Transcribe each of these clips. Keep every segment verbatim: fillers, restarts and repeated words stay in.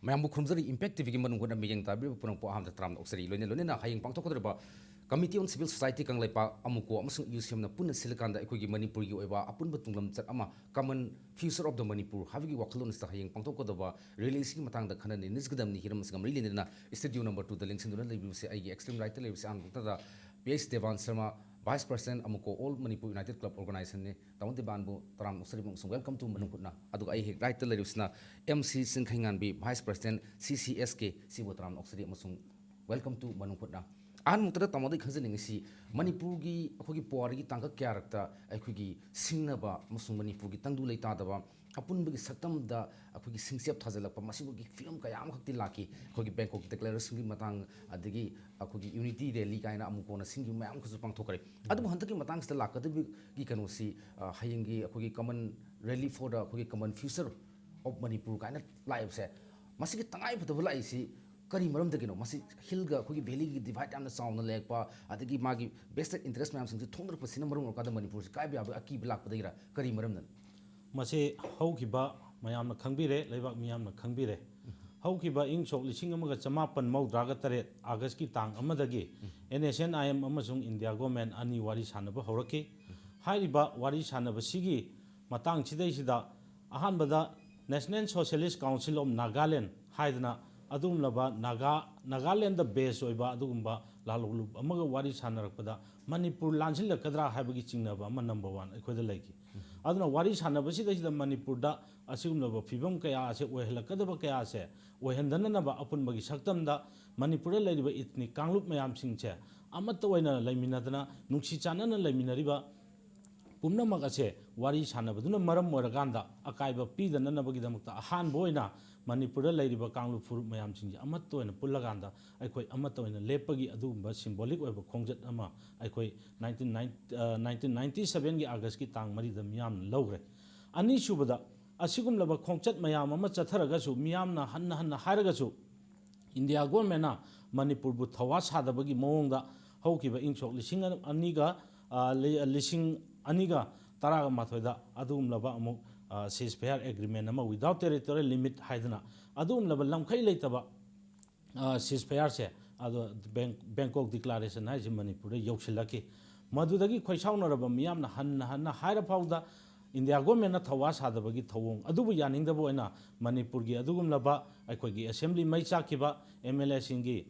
ꯃꯌꯥꯝꯕꯨ ꯈꯨꯔꯨꯝꯖꯔꯤ꯫ ꯏꯝꯄꯦꯛ ꯇꯤꯚꯤꯒꯤ ꯃꯅꯨꯡ ꯍꯨꯠꯅ ꯃꯤꯠꯌꯦꯡ ꯇꯥꯕꯤꯔꯤꯕ ꯄꯨꯝꯅꯃꯛꯄꯨ ꯑꯍꯥꯟꯕꯗ ꯇꯔꯥꯝꯅ ꯑꯣꯛꯆꯔꯤ꯫ ꯂꯣꯏꯅ ꯂꯣꯏꯅꯅ ꯍꯌꯦꯡ ꯄꯥꯡꯊꯣꯛꯀꯗꯧꯔꯤꯕ Committee on Civil Society Kangleipak, ꯑꯃꯨꯀꯣ ꯑꯃꯁꯨꯡ ꯌꯨ ꯁꯤ ꯑꯦꯝꯅ ꯄꯨꯟꯅ ꯁꯤꯜꯂꯀꯥꯟꯗ ꯑꯩꯈꯣꯏꯒꯤ ꯃꯅꯤꯄꯨꯔꯒꯤ ꯑꯣꯏꯕ ꯑꯄꯨꯟꯕ ꯇꯨꯡꯂꯝꯆꯠ ꯑꯃ, Common Future of the Manipur ꯍꯥꯏꯕꯒꯤ ꯋꯥꯈꯜꯂꯣꯟ ꯑꯁꯤꯗ ꯍꯌꯦꯡ ꯄꯥꯡꯊꯣꯛꯀꯗꯕ rally ꯑꯁꯤꯒꯤ ꯃꯇꯥꯡꯗ ꯈꯟꯅ ꯅꯩꯅꯖꯒꯗꯕꯅꯤ꯫ ꯍꯤꯔꯝ ꯑꯁꯤꯒ ꯃꯔꯤ ꯂꯩꯅꯗꯨꯅ studio number two ꯗ ꯂꯦꯡꯁꯤꯟꯗꯨꯅ ꯂꯩꯕꯤꯕꯁꯦ ꯑꯩꯒꯤ extreme right ꯇ ꯂꯩꯕꯁꯦ ꯑꯍꯥꯟꯕ ꯃꯛꯇꯗ P H Deban Sharma, Vice President ꯑꯃꯨꯀꯣ All Manipur United Club Organization ꯅꯤ꯫ ꯇꯥꯃꯣ ꯗꯦꯕꯥꯟꯕꯨ ꯇꯔꯥꯝꯅ ꯑꯣꯛꯆꯔꯤꯕ ꯑꯃꯁꯨꯡ welcome to ꯃꯅꯨꯡ ꯍꯨꯠꯅ꯫ ꯑꯗꯨꯒ ꯑꯩ ꯍꯦꯛ right ꯇ ꯂꯩꯔꯤꯕꯁꯤꯅ M C ꯆꯤꯡꯈꯩꯉꯥꯟꯕꯤ, Vice President C C S K, ꯁꯤꯕꯨ ꯇꯔꯥꯝꯅ ꯑꯣꯛꯆꯔꯤ ꯑꯃꯁꯨꯡ welcome to ꯃꯅꯨꯡ ꯍꯨꯠꯅ꯫ ꯑꯍꯥꯟꯕ ꯃꯛꯇꯗ ꯇꯥꯃꯣꯗꯒꯤ ꯈꯪꯖꯅꯤꯡꯉꯤꯁꯤ, ꯃꯅꯤꯄꯨꯔꯒꯤ ꯑꯩꯈꯣꯏꯒꯤ ꯄꯨꯋꯥꯔꯤꯒꯤ ꯇꯥꯡꯀꯛ ꯀꯌꯥꯔꯛꯇ ꯑꯩꯈꯣꯏꯒꯤ ꯁꯤꯡꯅꯕ ꯑꯃꯁꯨꯡ ꯃꯅꯤꯄꯨꯔꯒꯤ ꯇꯪꯗꯨ ꯂꯩꯇꯥꯗꯕ ꯑꯄꯨꯟꯕꯒꯤ ꯁꯛꯇꯝꯗ ꯑꯩꯈꯣꯏꯒꯤ ꯁꯤꯡꯆꯦꯞ ꯊꯥꯖꯤꯜꯂꯛꯄ, ꯃꯁꯤꯐꯥꯎꯒꯤ ꯐꯤꯂꯝ ꯀꯌꯥ ꯑꯃꯈꯛꯇꯤ ꯂꯥꯛꯈꯤ꯫ ꯑꯩꯈꯣꯏꯒꯤ Bangkok Declaration ꯒꯤ ꯃꯇꯥꯡ, ꯑꯗꯒꯤ ꯑꯩꯈꯣꯏꯒꯤ Unity Rally ꯀꯥꯏꯅ ꯑꯃꯨꯛ ꯀꯣꯟꯅ ꯁꯤꯡꯈꯤꯕ ꯃꯌꯥꯝ ꯑꯃꯈꯛꯁꯨ ꯄꯥꯡꯊꯣꯛꯈ꯭ꯔꯦ꯫ ꯑꯗꯨꯕꯨ ꯍꯟꯗꯛꯀꯤ ꯃꯇꯥꯡꯁꯤꯗ ꯂꯥꯛꯀꯗꯕꯒꯤ ꯀꯩꯅꯣꯁꯤ, ꯑ, ꯍꯌꯦꯡꯒꯤ ꯑꯩꯈꯣꯏꯒꯤ Common Rally for the ꯑꯩꯈꯣꯏꯒꯤ Common Future of Manipur ꯀꯥꯏꯅ ꯂꯥꯛꯏꯕꯁꯦ, ꯃꯁꯤꯒꯤ ꯇꯉꯥꯏ ꯐꯗꯕ ꯂꯥꯛꯏꯁꯤ ꯀꯔꯤ ꯃꯔꯝꯗꯒꯤꯅꯣ? ꯃꯁꯤ hill ꯒ ꯑꯩꯈꯣꯏꯒꯤ valley ꯒꯤ divide ꯌꯥꯝꯅ ꯆꯥꯎꯅ ꯂꯩꯔꯛꯄ, ꯑꯗꯒꯤ ꯃꯥꯒꯤ vested interest ꯃꯌꯥꯝꯁꯤꯡꯁꯤ ꯊꯣꯛꯅꯔꯛꯄꯁꯤꯅ ꯃꯔꯝ ꯑꯣꯏꯔꯀꯥꯟꯗ ꯃꯅꯤꯄꯨꯔꯁꯤ ꯀꯥꯏꯕ ꯌꯥꯕꯒꯤ ꯑꯀꯤꯕ ꯂꯥꯛꯄꯗꯒꯤꯔ ꯀꯔꯤ ꯃꯔꯝꯅꯅꯣ? ꯃꯁꯤ ꯍꯧꯈꯤꯕ, ꯃꯌꯥꯝꯅ ꯈꯪꯕꯤꯔꯦ, ꯂꯩꯕꯥꯛ ꯃꯤꯌꯥꯝꯅ ꯈꯪꯕꯤꯔꯦ꯫ ꯍꯧꯈꯤꯕ ꯏꯪ ꯁꯣꯛ ꯂꯤꯁꯤꯡ ꯑꯃꯒ ꯆꯃꯥꯄꯟ ꯃꯧꯗ꯭ꯔꯥꯒ ꯇꯔꯦꯠ August ꯀꯤ ꯇꯥꯡ ꯑꯃꯗꯒꯤ N S C N I M ꯑꯃꯁꯨꯡ India Government ꯑꯅꯤ ꯋꯥꯔꯤ ꯁꯥꯟꯅꯕ ꯍꯧꯔꯛꯈꯤ꯫ ꯍꯥꯏꯔꯤꯕ ꯋꯥꯔꯤ ꯁꯥꯟꯅꯕꯁꯤꯒꯤ ꯃꯇꯥꯡꯁꯤꯗꯩꯁꯤꯗ ꯑꯍꯥꯟꯕꯗ National Socialist Council of Nagaland ꯍꯥꯏꯗꯅ ꯑꯗꯨꯒꯨꯝꯂꯕ ꯅꯥꯒꯥ, ꯅꯥꯒꯥꯂꯦꯟꯗ base ꯑꯣꯏꯕ ꯑꯗꯨꯒꯨꯝꯕ ꯂꯥꯂꯣꯡꯂꯨꯞ ꯑꯃꯒ ꯋꯥꯔꯤ ꯁꯥꯟꯅꯔꯛꯄꯗ ꯃꯅꯤꯄꯨꯔ ꯂꯥꯟꯁꯤꯜꯂꯛꯀꯗ꯭ꯔꯥ ꯍꯥꯏꯕꯒꯤ ꯆꯤꯡꯅꯕ ꯑꯃ number one ꯑꯩꯈꯣꯏꯗ ꯂꯩꯈꯤ꯫ ꯑꯗꯨꯅ ꯋꯥꯔꯤ ꯁꯥꯟꯅꯕꯁꯤꯗꯩꯁꯤꯗ ꯃꯅꯤꯄꯨꯔꯗ ꯑꯁꯤꯒꯨꯝꯂꯕ ꯐꯤꯕꯝ ꯀꯌꯥ ꯑꯁꯦ ꯑꯣꯏꯍꯜꯂꯛꯀꯗꯕ ꯀꯌꯥ ꯑꯁꯦ ꯑꯣꯏꯍꯟꯗꯅꯅꯕ ꯑꯄꯨꯟꯕꯒꯤ ꯁꯛꯇꯝꯗ ꯃꯅꯤꯄꯨꯔꯗ ꯂꯩꯔꯤꯕ ethnic ꯀꯥꯡꯂꯨꯞ ꯃꯌꯥꯝꯁꯤꯡꯁꯦ ꯑꯃꯠꯇ ꯑꯣꯏꯅ ꯂꯩꯃꯤꯟꯅꯗꯅ ꯅꯨꯡꯁꯤ ꯆꯥꯟꯅꯅ ꯂꯩꯃꯤꯟꯅꯔꯤꯕ ꯄꯨꯝꯅꯃꯛ ꯑꯁꯦ ꯋꯥꯔꯤ ꯁꯥꯟꯅꯕꯗꯨꯅ ꯃꯔꯝ ꯑꯣꯏꯔꯀꯥꯟꯗ ꯑꯀꯥꯏꯕ ꯄꯤꯗꯅꯅꯕꯒꯤꯗꯃꯛꯇ ꯑꯍꯥꯟꯕ ꯑꯣꯏꯅ ꯃꯅꯤꯄꯨꯔꯗ ꯂꯩꯔꯤꯕ ꯀꯥꯡꯂꯨꯞ ꯐꯨꯔꯨꯞ ꯃꯌꯥꯝꯁꯤꯡꯁꯦ ꯑꯃꯠꯇ ꯑꯣꯏꯅ ꯄꯨꯜꯂꯀꯥꯟꯗ ꯑꯩꯈꯣꯏ ꯑꯃꯠꯇ ꯑꯣꯏꯅ ꯂꯦꯞꯄꯒꯤ ꯑꯗꯨꯒꯨꯝꯕ symbolic ꯑꯣꯏꯕ ꯈꯣꯡꯆꯠ ꯑꯃ ꯑꯩꯈꯣꯏ nineteen ninety, ꯑ, nineteen ninety seven ꯒꯤ August ꯀꯤ ꯇꯥꯡ ꯃꯔꯤꯗ ꯃꯤꯌꯥꯝꯅ ꯂꯧꯈ꯭ꯔꯦ꯫ ꯑꯅꯤꯁꯨꯕꯗ, ꯑꯁꯤꯒꯨꯝꯂꯕ ꯈꯣꯡꯆꯠ ꯃꯌꯥꯝ ꯑꯃ ꯆꯠꯊꯔꯒꯁꯨ, ꯃꯤꯌꯥꯝꯅ ꯍꯟꯅ ꯍꯟꯅ ꯍꯥꯏꯔꯒꯁꯨ, India Government ꯅ ꯃꯅꯤꯄꯨꯔꯕꯨ ꯊꯧꯋꯥ ꯁꯥꯗꯕꯒꯤ ꯃꯑꯣꯡꯗ ꯍꯧꯈꯤꯕ ꯏꯪ ꯁꯣꯛ ꯂꯤꯁꯤꯡ ꯑꯅꯤꯒ, ꯑ, ꯂꯤ-, ꯂꯤꯁꯤꯡ ꯑꯅꯤꯒ ꯇꯔꯥꯒ ꯃꯥꯊꯣꯏꯗ ꯑꯗꯨꯒꯨꯝꯂꯕ ꯑꯃꯨꯛ ceasefire agreement ꯑꯃ without territorial limit ꯍꯥꯏꯗꯅ ꯑꯗꯨꯒꯨꯝꯂꯕ ꯂꯝꯈꯩ ꯂꯩꯇꯕ ceasefire ꯁꯦ ꯑꯗꯣ ꯕꯦꯡ-, ꯕꯦꯡꯀꯣꯛ ꯗꯤꯀ꯭ꯂꯥꯔꯦꯁꯟ ꯍꯥꯏꯁꯤ ꯃꯅꯤꯄꯨꯔꯗ ꯌꯧꯁꯤꯜꯂꯛꯈꯤ꯫ ꯃꯗꯨꯗꯒꯤ ꯈꯣꯏꯁꯥꯎꯅꯔꯕ ꯃꯤꯌꯥꯝꯅ ꯍꯟꯅ ꯍꯟꯅ ꯍꯥꯏꯔ ꯐꯥꯎꯗ ꯏꯟꯗꯤꯌꯥ ꯒꯣꯔꯃꯦꯟꯅ ꯊꯧꯋꯥ ꯁꯥꯗꯕꯒꯤ ꯊꯧꯑꯣꯡ ꯑꯗꯨꯕꯨ ꯌꯥꯅꯤꯡꯗꯕ ꯑꯣꯏꯅ ꯃꯅꯤꯄꯨꯔꯒꯤ ꯑꯗꯨꯒꯨꯝꯂꯕ ꯑꯩꯈꯣꯏꯒꯤ ꯑꯦꯁꯦꯝꯕ꯭ꯂꯤ ꯃꯩ ꯆꯥꯛꯈꯤꯕ ꯑꯦꯝ ꯑꯦꯜ ꯑꯦꯁꯤꯡꯒꯤ,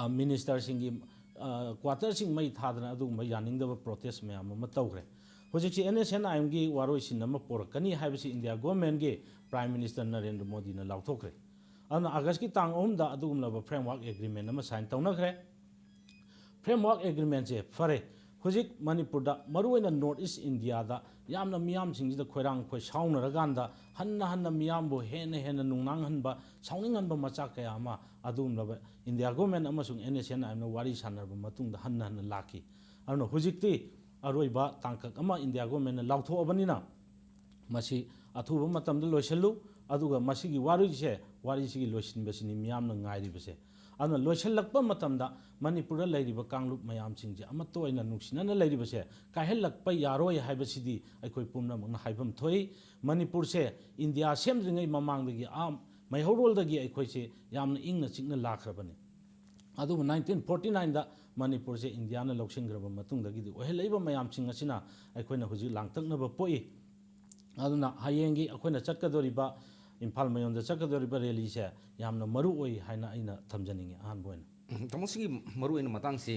ꯃꯤꯅꯤꯁꯇꯔꯁꯤꯡꯒꯤ ꯀ꯭ꯋꯥꯇꯔꯁꯤꯡ ꯃꯩ ꯊꯥꯗꯅ ꯑꯗꯨꯒꯨꯝꯕ ꯌꯥꯅꯤꯡꯗꯕ ꯄ꯭ꯔꯣꯇꯦꯁ ꯃꯌꯥꯝ ꯑꯃ ꯇꯧꯈ꯭ꯔꯦ꯫ ꯍꯧꯖꯤꯛꯁꯤ ꯑꯦꯟ ꯑꯦꯁ ꯑꯦꯟ ꯑꯥꯏ ꯑꯦꯝꯒꯤ ꯋꯥꯔꯣꯏꯁꯤꯟ ꯑꯃ ꯄꯣꯔꯛꯀꯅꯤ ꯍꯥꯏꯕꯁꯤ ꯏꯟꯗꯤꯌꯥ ꯒꯣꯔꯃꯦꯟꯒꯤ ꯄ꯭ꯔꯥꯏꯝ ꯃꯤꯅꯤꯁꯇꯔ ꯅꯔꯦꯟꯗ꯭ꯔ ꯃꯣꯗꯤꯅ ꯂꯥꯎꯊꯣꯛꯈ꯭ꯔꯦ꯫ ꯑꯗꯨꯅ ꯑꯥꯒꯁꯀꯤ ꯇꯥꯡ ꯑꯍꯨꯝꯗ ꯑꯗꯨꯒꯨꯝꯂꯕ ꯐ꯭ꯔꯦꯝꯋꯥꯔꯛ ꯑꯦꯒ꯭ꯔꯤꯃꯦꯟ ꯑꯃ ꯁꯥꯏꯟ ꯇꯧꯅꯈ꯭ꯔꯦ꯫ ꯐ꯭ꯔꯦꯝꯋꯥꯔꯛ ꯑꯦꯒ꯭ꯔꯤꯃꯦꯟꯁꯦ ꯐꯔꯦ, ꯍꯧꯖꯤꯛ ꯃꯅꯤꯄꯨꯔꯗ, ꯃꯔꯨꯑꯣꯏꯅ ꯅꯣꯔꯠ ꯏꯁ ꯏꯟꯗꯤꯌꯥꯗ ꯌꯥꯝꯅ ꯃꯤꯌꯥꯝꯁꯤꯡꯁꯤꯗ ꯈꯣꯏꯔꯥꯡ ꯈꯣꯏꯁꯥꯎꯅꯔꯀꯥꯟꯗ ꯍꯟꯅ ꯍꯟꯅ ꯃꯤꯌꯥꯝꯕꯨ ꯍꯦꯟꯅ ꯍꯦꯟꯅ ꯅꯨꯡꯅꯥꯡꯍꯟꯕ, ꯁꯥꯎꯅꯤꯡꯍꯟꯕ ꯃꯆꯥꯛ ꯀꯌꯥ ꯑꯃ ꯑꯗꯨꯒꯨꯝꯂꯕ ꯏꯟꯗꯤꯌꯥ ꯒꯣꯔꯃꯦꯟ ꯑꯃꯁꯨꯡ ꯑꯦꯟ ꯑꯦꯁ ꯑꯦꯟ ꯑꯥꯏ ꯑꯦꯝꯅ ꯋꯥꯔꯤ ꯁꯥꯟꯅꯔꯕ ꯃꯇꯨꯡꯗ ꯍꯟꯅ ꯍꯟꯅ ꯂꯥꯛꯈꯤ꯫ ꯑꯗꯨꯅ ꯍꯧꯖꯤꯛꯇꯤ ꯑꯔꯣꯏꯕ ꯇꯥꯡꯀꯛ ꯑꯃ ꯏꯟꯗꯤꯌꯥ ꯒꯣꯔꯃꯦꯟꯅ ꯂꯥꯎꯊꯣꯛꯑꯕꯅꯤꯅ ꯃꯁꯤ ꯑꯊꯨꯕ ꯃꯇꯝꯗ ꯂꯣꯏꯁꯤꯜꯂꯨ, ꯑꯗꯨꯒ ꯃꯁꯤꯒꯤ ꯋꯥꯔꯤꯁꯦ, ꯋꯥꯔꯤꯁꯤꯒꯤ ꯂꯣꯏꯁꯤꯟꯕꯁꯤꯅꯤ ꯃꯤꯌꯥꯝꯅ ꯉꯥꯏꯔꯤꯕꯁꯦ꯫ ꯑꯗꯨꯅ ꯂꯣꯏꯁꯤꯜꯂꯛꯄ ꯃꯇꯝꯗ ꯃꯅꯤꯄꯨꯔꯗ ꯂꯩꯔꯤꯕ ꯀꯥꯡꯂꯨꯞ ꯃꯌꯥꯝꯁꯤꯡꯁꯦ ꯑꯃꯠꯇ ꯑꯣꯏꯅ ꯅꯨꯡꯁꯤꯅꯅ ꯂꯩꯔꯤꯕꯁꯦ ꯀꯥꯏꯍꯜꯂꯛꯄ ꯌꯥꯔꯣꯏ ꯍꯥꯏꯕꯁꯤꯗꯤ ꯑꯩꯈꯣꯏ ꯄꯨꯝꯅꯃꯛꯅ ꯍꯥꯏꯐꯝ ꯊꯣꯛꯏ꯫ ꯃꯅꯤꯄꯨꯔꯁꯦ ꯏꯟꯗꯤꯌꯥ ꯁꯦꯝꯗ꯭ꯔꯤꯉꯩ ꯃꯃꯥꯡꯗꯒꯤ, ꯑꯥ, ꯃꯩꯍꯧꯔꯣꯜꯗꯒꯤ ꯑꯩꯈꯣꯏꯁꯦ ꯌꯥꯝꯅ ꯏꯪꯅ ꯆꯤꯛꯅ ꯂꯥꯛꯈ꯭ꯔꯕꯅꯤ꯫ ꯑꯗꯨꯕꯨ ꯅꯥꯏꯟꯇꯤꯟ ꯐꯣꯔꯇꯤ ꯅꯥꯏꯟꯗ ꯃꯅꯤꯄꯨꯔꯁꯦ ꯏꯟꯗꯤꯌꯥꯅ ꯂꯧꯁꯤꯟꯈ꯭ꯔꯕ ꯃꯇꯨꯡꯗꯒꯤꯗꯤ ꯑꯣꯏꯍꯜꯂꯛꯏꯕ ꯃꯌꯥꯝꯁꯤꯡ ꯑꯁꯤꯅ ꯑꯩꯈꯣꯏꯅ ꯍꯧꯖꯤꯛ ꯂꯥꯡꯇꯛꯅꯕ ꯄꯣꯛꯏ꯫ ꯑꯗꯨꯅ ꯍꯌꯦꯡꯒꯤ ꯑꯩꯈꯣꯏꯅ ꯆꯠꯀꯗꯧꯔꯤꯕ, ꯏꯝꯐꯥꯜ ꯃꯌꯣꯟꯗ ꯆꯠꯀꯗꯧꯔꯤꯕ ꯔꯦꯂꯤꯁꯦ ꯌꯥꯝꯅ ꯃꯔꯨ ꯑꯣꯏ ꯍꯥꯏꯅ ꯑꯩꯅ ꯊꯝꯖꯅꯤꯡꯉꯤ꯫ ꯑꯍꯥꯟꯕ ꯑꯣꯏꯅ ꯎꯝ, ꯇꯥꯃꯣ, ꯁꯤꯒꯤ ꯃꯔꯨ ꯑꯣꯏꯅ ꯃꯇꯥꯡꯁꯤ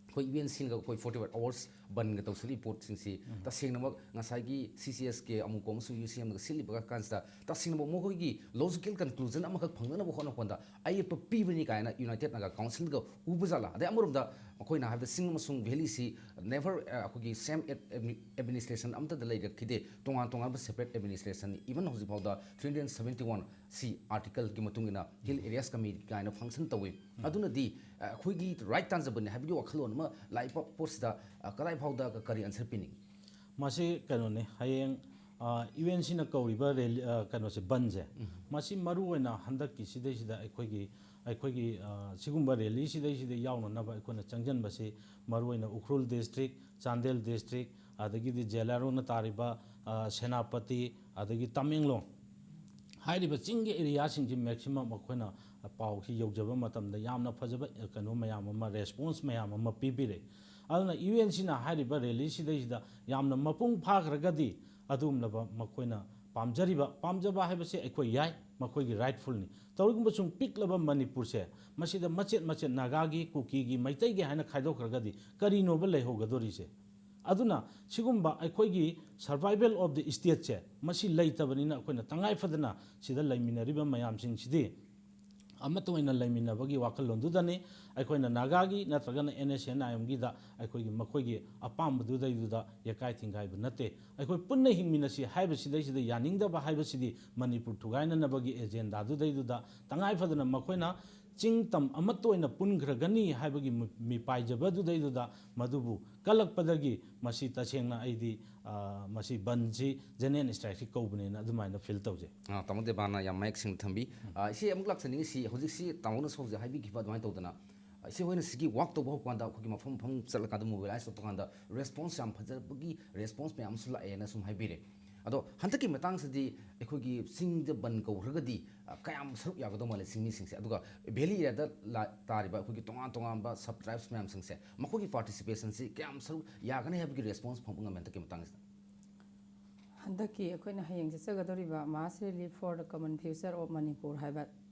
ꯑꯩꯈꯣꯏ ꯏꯚꯦꯟꯁꯤꯡꯒ ꯑꯩꯈꯣꯏ ꯐꯣꯔꯇꯤ ꯑꯩꯠ ꯑꯋꯥꯔꯁ ꯕꯟꯒ ꯇꯧꯁꯤꯜꯂꯤ ꯄꯣꯠꯁꯤꯡꯁꯤ ꯎꯝ꯫ ꯇꯁꯦꯡꯅꯃꯛ ꯉꯁꯥꯏꯒꯤ ꯁꯤ ꯁꯤ ꯑꯦꯁ ꯀꯦ ꯑꯃꯨꯛꯀꯣ ꯑꯃꯁꯨꯡ ꯌꯨ ꯁꯤ ꯑꯦꯝꯒ ꯁꯤꯜꯂꯤꯕ ꯀꯥꯟꯁꯤꯗ ꯇꯁꯦꯡꯅꯃꯛ ꯃꯈꯣꯏꯒꯤ ꯂꯣꯖꯤꯀꯦꯜ ꯀꯟꯀ꯭ꯂꯨꯖꯟ ꯑꯃꯈꯛ ꯐꯪꯅꯅꯕ ꯍꯣꯠꯅꯕꯗ ꯑꯌꯦꯠꯄ ꯄꯤꯕꯅꯤ ꯀꯥꯏꯅ ꯌꯨꯅꯥꯏꯇꯦꯗ ꯅꯥꯒꯥ ꯀꯥꯎꯟꯁꯤꯜꯒ ꯎꯕ ꯖꯥꯠꯂꯥ? ꯑꯗꯩ ꯑꯃꯔꯣꯝꯗ ꯑꯩꯈꯣꯏꯅ ꯍꯥꯏꯕꯗ ꯆꯤꯡ ꯑꯃꯁꯨꯡ ꯚꯦꯂꯤꯁꯤ ꯅꯦꯚꯔ, ꯑ, ꯑꯩꯈꯣꯏꯒꯤ ꯁꯦꯝ ꯑꯦꯗ-, ꯑꯦꯗꯃꯤ-, ꯑꯦꯗꯃꯤꯅꯤꯁꯇ꯭ꯔꯦꯁꯟ ꯑꯃꯠꯇꯗ ꯂꯩꯔꯛꯈꯤꯗꯦ, ꯇꯣꯉꯥꯟ ꯇꯣꯉꯥꯟꯕ ꯁꯦꯄꯔꯦꯠ ꯑꯦꯗꯃꯤꯅꯤꯁꯇ꯭ꯔꯦꯁꯟ, ꯏꯚꯟ ꯍꯧꯖꯤꯛ ꯐꯥꯎꯗ ꯊ꯭ꯔꯤ ꯍꯟꯗ꯭ꯔꯦꯠ ꯁꯕꯦꯟꯇꯤ ꯋꯥꯟ ꯁꯤ ꯑꯥꯔꯇꯤꯀꯜꯒꯤ ꯃꯇꯨꯡ ꯏꯟꯅ ꯍꯤꯜ ꯑꯦꯔꯤꯌꯥꯁ ꯀꯃꯤꯇꯤ ꯀꯥꯏꯅ ꯐꯪꯁꯟ ꯇꯧꯏ꯫ ꯎꯝ꯫ ꯑꯗꯨꯅꯗꯤ, ꯑ, ꯑꯩꯈꯣꯏꯒꯤ ꯔꯥꯏꯠ ꯇꯥꯟꯖꯕꯅꯤ ꯍꯥꯏꯕꯒꯤ ꯋꯥꯈꯜꯂꯣꯟ ꯑꯃ ꯂꯥꯛꯏꯕ ꯄꯣꯠꯁꯤꯗ, ꯑ, ꯀꯗꯥꯏ ꯐꯥꯎꯗ ꯀꯔꯤ ꯑꯟꯁꯔ ꯄꯤꯅꯤꯡꯉꯤ? ꯃꯁꯤ ꯀꯩꯅꯣꯅꯤ, ꯍꯌꯦꯡ, ꯑ, ꯌꯨ ꯑꯦꯟ ꯁꯤꯅ ꯀꯧꯔꯤꯕ ꯔꯦꯂꯤ, ꯑ, ꯀꯩꯅꯣꯁꯦ, ꯕꯟꯁꯦ, ꯎꯝ꯫ ꯃꯁꯤ ꯃꯔꯨ ꯑꯣꯏꯅ ꯍꯟꯗꯛꯀꯤ ꯁꯤꯗꯩꯁꯤꯗ ꯑꯩꯈꯣꯏꯒꯤ, ꯑꯩꯈꯣꯏꯒꯤ, ꯑ, ꯁꯤꯒꯨꯝꯕ ꯔꯦꯂꯤ ꯁꯤꯗꯩꯁꯤꯗ ꯌꯥꯎꯅꯅꯕ ꯑꯩꯈꯣꯏꯅ ꯆꯪꯁꯤꯟꯕꯁꯤ ꯃꯔꯨ ꯑꯣꯏꯅ ꯎꯈ꯭ꯔꯨꯜ ꯗꯤꯁꯇ꯭ꯔꯤꯛ, ꯆꯥꯟꯗꯦꯜ ꯗꯤꯁꯇ꯭ꯔꯤꯛ, ꯑꯗꯒꯤꯗꯤ ꯖꯦꯂꯥꯔꯣꯡꯅ ꯇꯥꯔꯤꯕ ꯑ, ꯁꯦꯅꯥꯄꯇꯤ, ꯑꯗꯒꯤ ꯇꯃꯦꯡꯂꯣꯡ, ꯍꯥꯏꯔꯤꯕ ꯆꯤꯡꯒꯤ ꯑꯦꯔꯤꯌꯥꯁꯤꯡꯁꯤ ꯃꯦꯛꯁꯤꯃꯝ ꯑꯩꯈꯣꯏꯅ ꯄꯥꯎꯁꯤ ꯌꯧꯖꯕ ꯃꯇꯝꯗ ꯌꯥꯝꯅ ꯐꯖꯕ, ꯑ, ꯀꯩꯅꯣ ꯃꯌꯥꯝ ꯑꯃ, ꯔꯦꯁꯄꯣꯟꯁ ꯃꯌꯥꯝ ꯑꯃ ꯄꯤꯕꯤꯔꯛꯏ꯫ ꯑꯗꯨꯅ ꯌꯨ ꯑꯦꯟ ꯁꯤꯅ ꯍꯥꯏꯔꯤꯕ ꯔꯦꯂꯤꯁꯤꯗꯩꯁꯤꯗ ꯌꯥꯝꯅ ꯃꯄꯨꯡ ꯐꯥꯈ꯭ꯔꯒꯗꯤ ꯑꯗꯨꯒꯨꯝꯂꯕ ꯃꯈꯣꯏꯅ ꯄꯥꯝꯖꯔꯤꯕ, ꯄꯥꯝꯖꯕ ꯍꯥꯏꯕꯁꯤ ꯑꯩꯈꯣꯏ ꯌꯥꯏ, ꯃꯈꯣꯏꯒꯤ ꯔꯥꯏꯠꯐꯨꯜꯅꯤ꯫ ꯇꯧꯔꯤꯒꯨꯝꯕ ꯁꯨꯝ ꯄꯤꯛꯂꯕ ꯃꯅꯤꯄꯨꯔꯁꯦ, ꯃꯁꯤꯗ ꯃꯆꯦꯠ ꯃꯆꯦꯠ ꯅꯥꯒꯥꯒꯤ, ꯀꯨꯀꯤꯒꯤ, ꯃꯩꯇꯩꯒꯤ ꯍꯥꯏꯅ ꯈꯥꯏꯗꯣꯛꯈ꯭ꯔꯒꯗꯤ ꯀꯔꯤꯅꯣꯕ ꯂꯩꯍꯧꯒꯗꯣꯔꯤꯁꯦ? ꯑꯗꯨꯅ ꯁꯤꯒꯨꯝꯕ ꯑꯩꯈꯣꯏꯒꯤ survival of the stateꯁꯦ ꯃꯁꯤ ꯂꯩꯇꯕꯅꯤꯅ ꯑꯩꯈꯣꯏꯅ ꯇꯉꯥꯏ ꯐꯗꯅ ꯁꯤꯗ ꯂꯩꯃꯤꯟꯅꯔꯤꯕ ꯃꯌꯥꯝꯁꯤꯡꯁꯤꯗꯤ ꯑꯃꯠꯇ ꯑꯣꯏꯅ ꯂꯩꯃꯤꯟꯅꯕꯒꯤ ꯋꯥꯈꯜꯂꯣꯟꯗꯨꯗꯅꯤ꯫ ꯑꯩꯈꯣꯏꯅ ꯅꯥꯒꯥꯒꯤ ꯅꯠꯇ꯭ꯔꯒꯅ ꯑꯦꯟ ꯑꯦꯁ ꯑꯦꯟ ꯑꯥꯏ ꯑꯦꯝꯒꯤꯗ ꯑꯩꯈꯣꯏꯒꯤ ꯃꯈꯣꯏꯒꯤ ꯑꯄꯥꯝꯕꯗꯨꯗꯩꯗꯨꯗ ꯌꯦꯀꯥꯏ ꯊꯤꯡꯒꯥꯏꯕ ꯅꯠꯇꯦ꯫ ꯑꯩꯈꯣꯏ ꯄꯨꯟꯅ ꯍꯤꯡꯃꯤꯟꯅꯁꯤ ꯍꯥꯏꯕꯁꯤꯗꯩꯁꯤꯗ ꯌꯥꯅꯤꯡꯗꯕ ꯍꯥꯏꯕꯁꯤꯗꯤ ꯃꯅꯤꯄꯨꯔ ꯊꯨꯒꯥꯏꯅꯅꯕꯒꯤ ꯑꯦꯖꯦꯟꯗꯥꯗꯨꯗꯩꯗꯨꯗ ꯇꯉꯥꯏ ꯐꯗꯅ ꯃꯈꯣꯏꯅ ꯆꯤꯡ ꯇꯝ ꯑꯃꯠꯇ ꯑꯣꯏꯅ ꯄꯨꯟꯈ꯭ꯔꯒꯅꯤ ꯍꯥꯏꯕꯒꯤ ꯃꯤ-, ꯃꯤꯄꯥꯏꯖꯕꯗꯨꯗꯩꯗꯨꯗ ꯃꯗꯨꯕꯨ ꯀꯜꯂꯛꯄꯗꯒꯤ ꯃꯁꯤ ꯇꯁꯦꯡꯅ ꯑꯩꯗꯤ, ꯑ, ꯃꯁꯤ ꯕꯟꯁꯤ ꯖꯦꯅꯔꯦꯜ ꯁ꯭ꯇ꯭ꯔꯥꯏꯛꯁꯤ ꯀꯧꯕꯅꯦꯅ ꯑꯗꯨꯃꯥꯏꯅ ꯐꯤꯜ ꯇꯧꯖꯩ꯫ ꯑ, ꯇꯥꯃꯣ ꯗꯦꯕꯥꯅ ꯌꯥꯝ ꯃꯌꯦꯛ ꯁꯦꯡꯅ ꯊꯝꯕꯤ꯫ ꯑ, ꯏꯆꯦ ꯑꯃꯨꯛ ꯂꯥꯛꯆꯅꯤꯡꯉꯤ, ꯁꯤ ꯍꯧꯖꯤꯛꯁꯤ ꯇꯥꯃꯣꯅꯁꯨ ꯍꯧꯖꯤꯛ ꯍꯥꯏꯕꯤꯈꯤꯕ ꯑꯗꯨꯃꯥꯏꯅ ꯇꯧꯗꯅ, ꯑ, ꯏꯆꯦ ꯍꯣꯏꯅ ꯁꯤꯒꯤ ꯋꯥꯛ ꯇꯧꯕ ꯍꯧꯕ ꯀꯥꯟꯗ ꯑꯩꯈꯣꯏꯒꯤ ꯃꯐꯝ ꯃꯐꯝ ꯆꯠꯂꯀꯥꯟꯗ, ꯃꯣꯕꯤꯂꯥꯏꯁ ꯇꯧꯕ ꯀꯥꯟꯗ ꯔꯦꯁꯄꯣꯟꯁ ꯌꯥꯝ ꯐꯖꯕꯒꯤ ꯔꯦꯁꯄꯣꯟꯁ ꯃꯌꯥꯝ ꯑꯃꯁꯨ ꯂꯥꯛꯑꯦꯅ ꯁꯨꯝ ꯍꯥꯏꯕꯤꯔꯦ꯫ ꯑꯗꯣ ꯍꯟꯗꯛꯀꯤ ꯃꯇꯥꯡꯁꯤꯗꯤ ꯑꯩꯈꯣꯏꯒꯤ ꯆꯤꯡꯗ ꯕꯟ ꯀꯧꯈ꯭ꯔꯒꯗꯤ, ꯑ, ꯀꯌꯥꯝ ꯁꯔꯨꯛ ꯌꯥꯒꯗꯧ ꯃꯥꯜꯂꯦ ꯆꯤꯡꯃꯤꯁꯤꯡꯁꯦ? ꯑꯗꯨꯒ ꯚꯦꯂꯤ ꯑꯦꯔꯤꯌꯥꯗ ꯂꯥ-, ꯇꯥꯔꯤꯕ ꯑꯩꯈꯣꯏꯒꯤ ꯇꯣꯉꯥꯟ ꯇꯣꯉꯥꯟꯕ ꯁꯕ ꯇ꯭ꯔꯥꯏꯕꯁ ꯃꯌꯥꯝꯁꯤꯡꯁꯦ, ꯃꯈꯣꯏꯒꯤ ꯄꯥꯔꯇꯤꯁꯤꯄꯦꯁꯟꯁꯤ ꯀꯌꯥꯝ ꯁꯔꯨꯛ ꯌꯥꯒꯅꯤ ꯍꯥꯏꯕꯒꯤ ꯔꯦꯁꯄꯣꯟꯁ ꯐꯪꯕ ꯉꯝꯃꯦ ꯍꯟꯗꯛꯀꯤ ꯃꯇꯥꯡꯁꯤꯗ? ꯍꯟꯗꯛꯀꯤ ꯑꯩꯈꯣꯏꯅ ꯍꯌꯦꯡ ꯆꯠꯆꯒꯗꯧꯔꯤꯕ Mass Rally for the Common Future of Manipur ꯍꯥꯏꯕ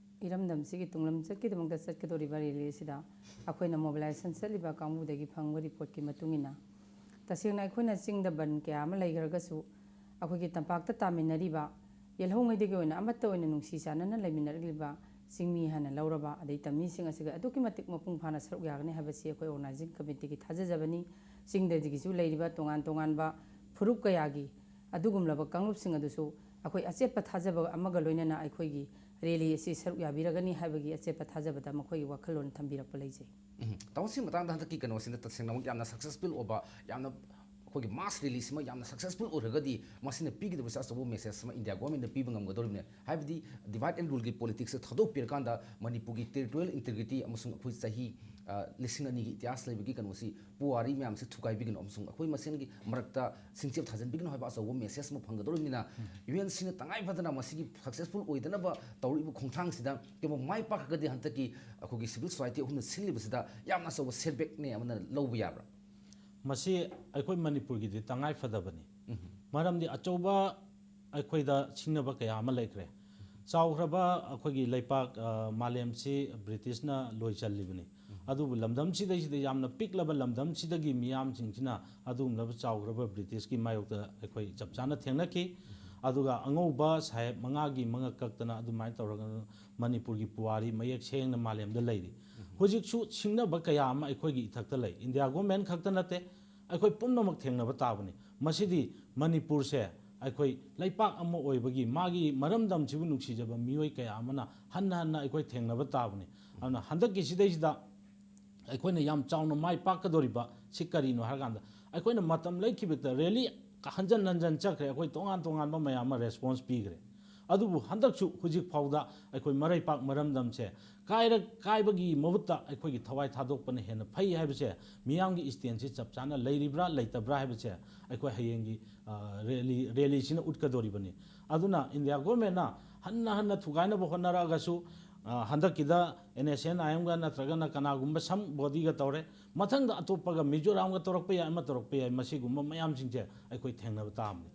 ꯏꯔꯝꯗꯝꯁꯤꯒꯤ ꯇꯨꯡꯂꯝꯆꯠꯀꯤꯗꯃꯛꯇ ꯆꯠꯀꯗꯧꯔꯤꯕ ꯔꯦꯂꯤ ꯑꯁꯤꯗ ꯑꯩꯈꯣꯏꯅ ꯃꯣꯕꯤꯂꯥꯏꯖꯦꯁꯟ ꯆꯠꯂꯤꯕ ꯀꯥꯡꯕꯨꯗꯒꯤ ꯐꯪꯕ ꯔꯤꯄꯣꯔꯠꯀꯤ ꯃꯇꯨꯡ ꯏꯟꯅ, ꯇꯁꯦꯡꯅ ꯑꯩꯈꯣꯏꯅ ꯆꯤꯡꯗ ꯕꯟ ꯀꯌꯥ ꯑꯃ ꯂꯩꯈ꯭ꯔꯒꯁꯨ, ꯑꯩꯈꯣꯏꯒꯤ ꯇꯝꯄꯥꯛꯇ ꯇꯥꯃꯤꯟꯅꯔꯤꯕ, ꯌꯦꯜꯍꯧꯉꯩꯗꯒꯤ ꯑꯣꯏꯅ ꯑꯃꯠꯇ ꯑꯣꯏꯅ ꯅꯨꯡꯁꯤ ꯆꯥꯟꯅꯅ ꯂꯩꯃꯤꯟꯅꯔꯛꯂꯤꯕ ꯆꯤꯡꯃꯤ ꯍꯥꯏꯅ ꯂꯧꯔꯕ, ꯑꯗꯩ ꯇꯝꯃꯤꯁꯤꯡ ꯑꯁꯤꯒ ꯑꯗꯨꯛꯀꯤ ꯃꯇꯤꯛ ꯃꯄꯨꯡ ꯐꯥꯅ ꯁꯔꯨꯛ ꯌꯥꯒꯅꯤ ꯍꯥꯏꯕꯁꯤ ꯑꯩꯈꯣꯏ ꯑꯣꯔꯒꯅꯥꯏꯖꯤꯡ ꯀꯃꯤꯇꯤꯒꯤ ꯊꯥꯖꯖꯕꯅꯤ꯫ ꯆꯤꯡꯗꯒꯤꯁꯨ ꯂꯩꯔꯤꯕ ꯇꯣꯉꯥꯟ ꯇꯣꯉꯥꯟꯕ ꯐꯨꯔꯨꯞ ꯀꯌꯥꯒꯤ ꯑꯗꯨꯒꯨꯝꯂꯕ ꯀꯥꯡꯂꯨꯞꯁꯤꯡ ꯑꯗꯨꯁꯨ ꯑꯩꯈꯣꯏ ꯑꯆꯦꯠꯄ ꯊꯥꯖꯕ ꯑꯃꯒ ꯂꯣꯏꯅꯅ ꯑꯩꯈꯣꯏꯒꯤ ꯔꯦꯂꯤ ꯑꯁꯤ ꯁꯔꯨꯛ ꯌꯥꯕꯤꯔꯒꯅꯤ ꯍꯥꯏꯕꯒꯤ ꯑꯆꯦꯠꯄ ꯊꯥꯖꯕꯗ ꯃꯈꯣꯏꯒꯤ ꯋꯥꯈꯜꯂꯣꯟ ꯊꯝꯕꯤꯔꯛꯄ ꯂꯩꯖꯩ꯫ ꯎꯝ꯫ ꯇꯥꯃꯣ, ꯁꯤꯒꯤ ꯃꯇꯥꯡꯗ ꯍꯟꯗꯛꯀꯤ ꯀꯩꯅꯣꯁꯤꯅ ꯇꯁꯦꯡꯅꯃꯛ ꯌꯥꯝꯅ ꯁꯛꯁꯦꯁꯐꯨꯜ ꯑꯣꯏꯕ, ꯌꯥꯝꯅ ꯑꯩꯈꯣꯏꯒꯤ ꯃꯥꯁ ꯔꯦꯂꯤꯁꯤꯃ ꯌꯥꯝꯅ ꯁꯛꯁꯦꯁꯐꯨꯜ ꯑꯣꯏꯔꯒꯗꯤ ꯃꯁꯤꯅ ꯄꯤꯒꯗꯕꯁꯦ ꯑꯆꯧꯕ ꯃꯦꯁꯦꯖ ꯑꯃ ꯏꯟꯗꯤꯌꯥ ꯒꯣꯔꯃꯦꯟꯗ ꯄꯤꯕ ꯉꯝꯒꯗꯧꯔꯤꯕꯅꯦ꯫ ꯍꯥꯏꯕꯗꯤ ꯗꯤꯚꯥꯏꯠ ꯑꯦꯟ ꯔꯨꯜꯒꯤ ꯄꯣꯂꯤꯇꯤꯛꯁꯁꯦ ꯊꯥꯗꯣꯛꯄꯤꯔꯀꯥꯟꯗ ꯃꯅꯤꯄꯨꯔꯒꯤ ꯇꯦꯔꯤꯇꯣꯔꯤꯌꯦꯜ ꯏꯟꯇꯦꯒ꯭ꯔꯤꯇꯤ ꯑꯃꯁꯨꯡ ꯑꯩꯈꯣꯏ ꯆꯍꯤ, ꯑ, ꯂꯤꯁꯤꯡ ꯑꯅꯤꯒꯤ ꯏꯇꯤꯍꯥꯁ ꯂꯩꯕꯒꯤ ꯀꯩꯅꯣꯁꯤ, ꯄꯨꯋꯥꯔꯤ ꯃꯌꯥꯝꯁꯤ ꯊꯨꯒꯥꯏꯕꯤꯒꯅꯨ ꯑꯃꯁꯨꯡ ꯑꯩꯈꯣꯏ ꯃꯁꯦꯟꯒꯤ ꯃꯔꯛꯇ ꯁꯤꯡꯆꯦꯞ ꯊꯥꯖꯤꯟꯕꯤꯒꯅꯨ ꯍꯥꯏꯕ ꯑꯆꯧꯕ ꯃꯦꯁꯦꯖ ꯑꯃ ꯐꯪꯒꯗꯧꯔꯤꯕꯅꯤꯅ, ꯌꯨ ꯑꯦꯟ ꯁꯤꯅ ꯇꯉꯥꯏ ꯐꯗꯅ ꯃꯁꯤꯒꯤ ꯁꯛꯁꯦꯁꯐꯨꯜ ꯑꯣꯏꯗꯅꯕ ꯇꯧꯔꯛꯏꯕ ꯈꯣꯡꯊꯥꯡꯁꯤꯗ ꯀꯩꯒꯨꯝꯕ ꯃꯥꯏ ꯄꯥꯛꯈ꯭ꯔꯒꯗꯤ ꯍꯟꯗꯛꯀꯤ ꯑꯩꯈꯣꯏꯒꯤ ꯁꯤꯚꯤꯜ ꯁꯣꯁꯥꯏꯇꯤ ꯑꯍꯨꯝꯅ ꯁꯤꯜꯂꯤꯕꯁꯤꯗ ꯌꯥꯝꯅ ꯑꯆꯧꯕ ꯁꯦꯠꯕꯦꯛꯅꯦ ꯑꯃꯅ ꯂꯧꯕ ꯌꯥꯕ꯭ꯔꯥ? ꯃꯁꯤ ꯑꯩꯈꯣꯏ ꯃꯅꯤꯄꯨꯔꯒꯤꯗꯤ ꯇꯉꯥꯏ ꯐꯗꯕꯅꯤ꯫ ꯃꯔꯝꯗꯤ ꯑꯆꯧꯕ ꯑꯩꯈꯣꯏꯗ ꯁꯤꯡꯅꯕ ꯀꯌꯥ ꯑꯃ ꯂꯩꯈ꯭ꯔꯦ꯫ ꯆꯥꯎꯈ꯭ꯔꯕ ꯑꯩꯈꯣꯏꯒꯤ ꯂꯩꯄꯥꯛ, ꯑ, ꯃꯥꯂꯦꯝꯁꯤ ꯕ꯭ꯔꯤꯇꯤꯁꯅ ꯂꯣꯏꯁꯤꯜꯂꯤꯕꯅꯤ꯫ ꯑꯗꯨꯕꯨ ꯂꯝꯗꯝꯁꯤꯗꯩꯁꯤꯗ ꯌꯥꯝꯅ ꯄꯤꯛꯂꯕ ꯂꯝꯗꯝꯁꯤꯗꯒꯤ ꯃꯤꯌꯥꯝꯁꯤꯡꯁꯤꯅ ꯑꯗꯨꯒꯨꯝꯂꯕ ꯆꯥꯎꯈ꯭ꯔꯕ ꯕ꯭ꯔꯤꯇꯤꯁꯀꯤ ꯃꯥꯌꯣꯛꯇ ꯑꯩꯈꯣꯏ ꯆꯞ ꯆꯥꯅ ꯊꯦꯡꯅꯈꯤ꯫ ꯑꯗꯨꯒ ꯑꯉꯧꯕ ꯁꯥꯍꯦꯕ ꯃꯉꯥꯒꯤ ꯃꯉꯛ ꯀꯛꯇꯅ ꯑꯗꯨꯃꯥꯏꯅ ꯇꯧꯔꯒ ꯃꯅꯤꯄꯨꯔꯒꯤ ꯄꯨꯋꯥꯔꯤ ꯃꯌꯦꯛ ꯁꯦꯡꯅ ꯃꯥꯂꯦꯝꯗ ꯂꯩꯔꯤ꯫ ꯍꯧꯖꯤꯛꯁꯨ ꯁꯤꯡꯅꯕ ꯀꯌꯥ ꯑꯃ ꯑꯩꯈꯣꯏꯒꯤ ꯏꯊꯛꯇ ꯂꯩ꯫ ꯏꯟꯗꯤꯌꯥ ꯒꯣꯔꯃꯦꯟ ꯈꯛꯇ ꯅꯠꯇꯦ, ꯑꯩꯈꯣꯏ ꯄꯨꯝꯅꯃꯛ ꯊꯦꯡꯅꯕ ꯇꯥꯕꯅꯤ꯫ ꯃꯁꯤꯗꯤ ꯃꯅꯤꯄꯨꯔꯁꯦ ꯑꯩꯈꯣꯏ ꯂꯩꯄꯥꯛ ꯑꯃ ꯑꯣꯏꯕꯒꯤ ꯃꯥꯒꯤ ꯃꯔꯝꯗꯝꯁꯤꯕꯨ ꯅꯨꯡꯁꯤꯖꯕ ꯃꯤꯑꯣꯏ ꯀꯌꯥ ꯑꯃꯅ ꯍꯟꯅ ꯍꯟꯅ ꯑꯩꯈꯣꯏ ꯊꯦꯡꯅꯕ ꯇꯥꯕꯅꯤ꯫ ꯑꯗꯨꯅ ꯍꯟꯗꯛꯀꯤ ꯁꯤꯗꯩꯁꯤꯗ ꯑꯩꯈꯣꯏꯅ ꯌꯥꯝ ꯆꯥꯎꯅ ꯃꯥꯏ ꯄꯥꯛꯀꯗꯧꯔꯤꯕ ꯁꯤ ꯀꯔꯤꯅꯣ ꯍꯥꯏꯔꯀꯥꯟꯗ, ꯑꯩꯈꯣꯏꯅ ꯃꯇꯝ ꯂꯩꯈꯤꯕꯗ ꯔꯦꯂꯤ ꯍꯟꯖꯟ ꯍꯟꯖꯟ ꯆꯠꯈ꯭ꯔꯦ, ꯑꯩꯈꯣꯏ ꯇꯣꯉꯥꯟ ꯇꯣꯉꯥꯟꯕ ꯃꯌꯥꯝ ꯑꯃ ꯔꯦꯁꯄꯣꯟꯁ ꯄꯤꯈ꯭ꯔꯦ꯫ ꯑꯗꯨꯕꯨ ꯍꯟꯗꯛꯁꯨ ꯍꯧꯖꯤꯛ ꯐꯥꯎꯗ ꯑꯩꯈꯣꯏ ꯃꯔꯩꯄꯥꯛ ꯃꯔꯝꯗꯝꯁꯦ ꯀꯥꯏꯔꯛ ꯀꯥꯏꯕꯒꯤ ꯃꯍꯨꯠꯇ ꯑꯩꯈꯣꯏꯒꯤ ꯊꯋꯥꯏ ꯊꯥꯗꯣꯛꯄꯅ ꯍꯦꯟꯅ ꯐꯩ ꯍꯥꯏꯕꯁꯦ, ꯃꯤꯌꯥꯝꯒꯤ ꯏꯁꯇꯦꯟꯁꯤ ꯆꯞ ꯆꯥꯅ ꯂꯩꯔꯤꯕ꯭ꯔꯥ ꯂꯩꯇꯕ꯭ꯔꯥ ꯍꯥꯏꯕꯁꯦ ꯑꯩꯈꯣꯏ ꯍꯌꯦꯡꯒꯤ, ꯑ, ꯔꯦꯂꯤ, ꯔꯦꯂꯤꯁꯤꯅ ꯎꯠꯀꯗꯧꯔꯤꯕꯅꯤ꯫ ꯑꯗꯨꯅ ꯏꯟꯗꯤꯌꯥ ꯒꯣꯔꯃꯦꯟꯅ ꯍꯟꯅ ꯍꯟꯅ ꯊꯨꯒꯥꯏꯅꯕ ꯍꯣꯠꯅꯔꯛꯑꯒꯁꯨ, ꯑ, ꯍꯟꯗꯛꯀꯤꯗ ꯑꯦꯟ ꯑꯦꯁ ꯑꯦꯟ ꯑꯥꯏ ꯑꯦꯝꯒ ꯅꯠꯇ꯭ꯔꯒꯅ ꯀꯅꯥꯒꯨꯝꯕ ꯁꯝ ꯕꯣꯗꯤꯒ ꯇꯧꯔꯦ, ꯃꯊꯪꯗ ꯑꯇꯣꯞꯄꯒ ꯃꯤꯖꯣꯔꯥꯝꯒ ꯇꯧꯔꯛꯄ ꯌꯥꯏ, ꯑꯃ ꯇꯧꯔꯛꯄ ꯌꯥꯏ, ꯃꯁꯤꯒꯨꯝꯕ ꯃꯌꯥꯝꯁꯤꯡꯁꯦ ꯑꯩꯈꯣꯏ ꯊꯦꯡꯅꯕ ꯇꯥꯕꯅꯤ꯫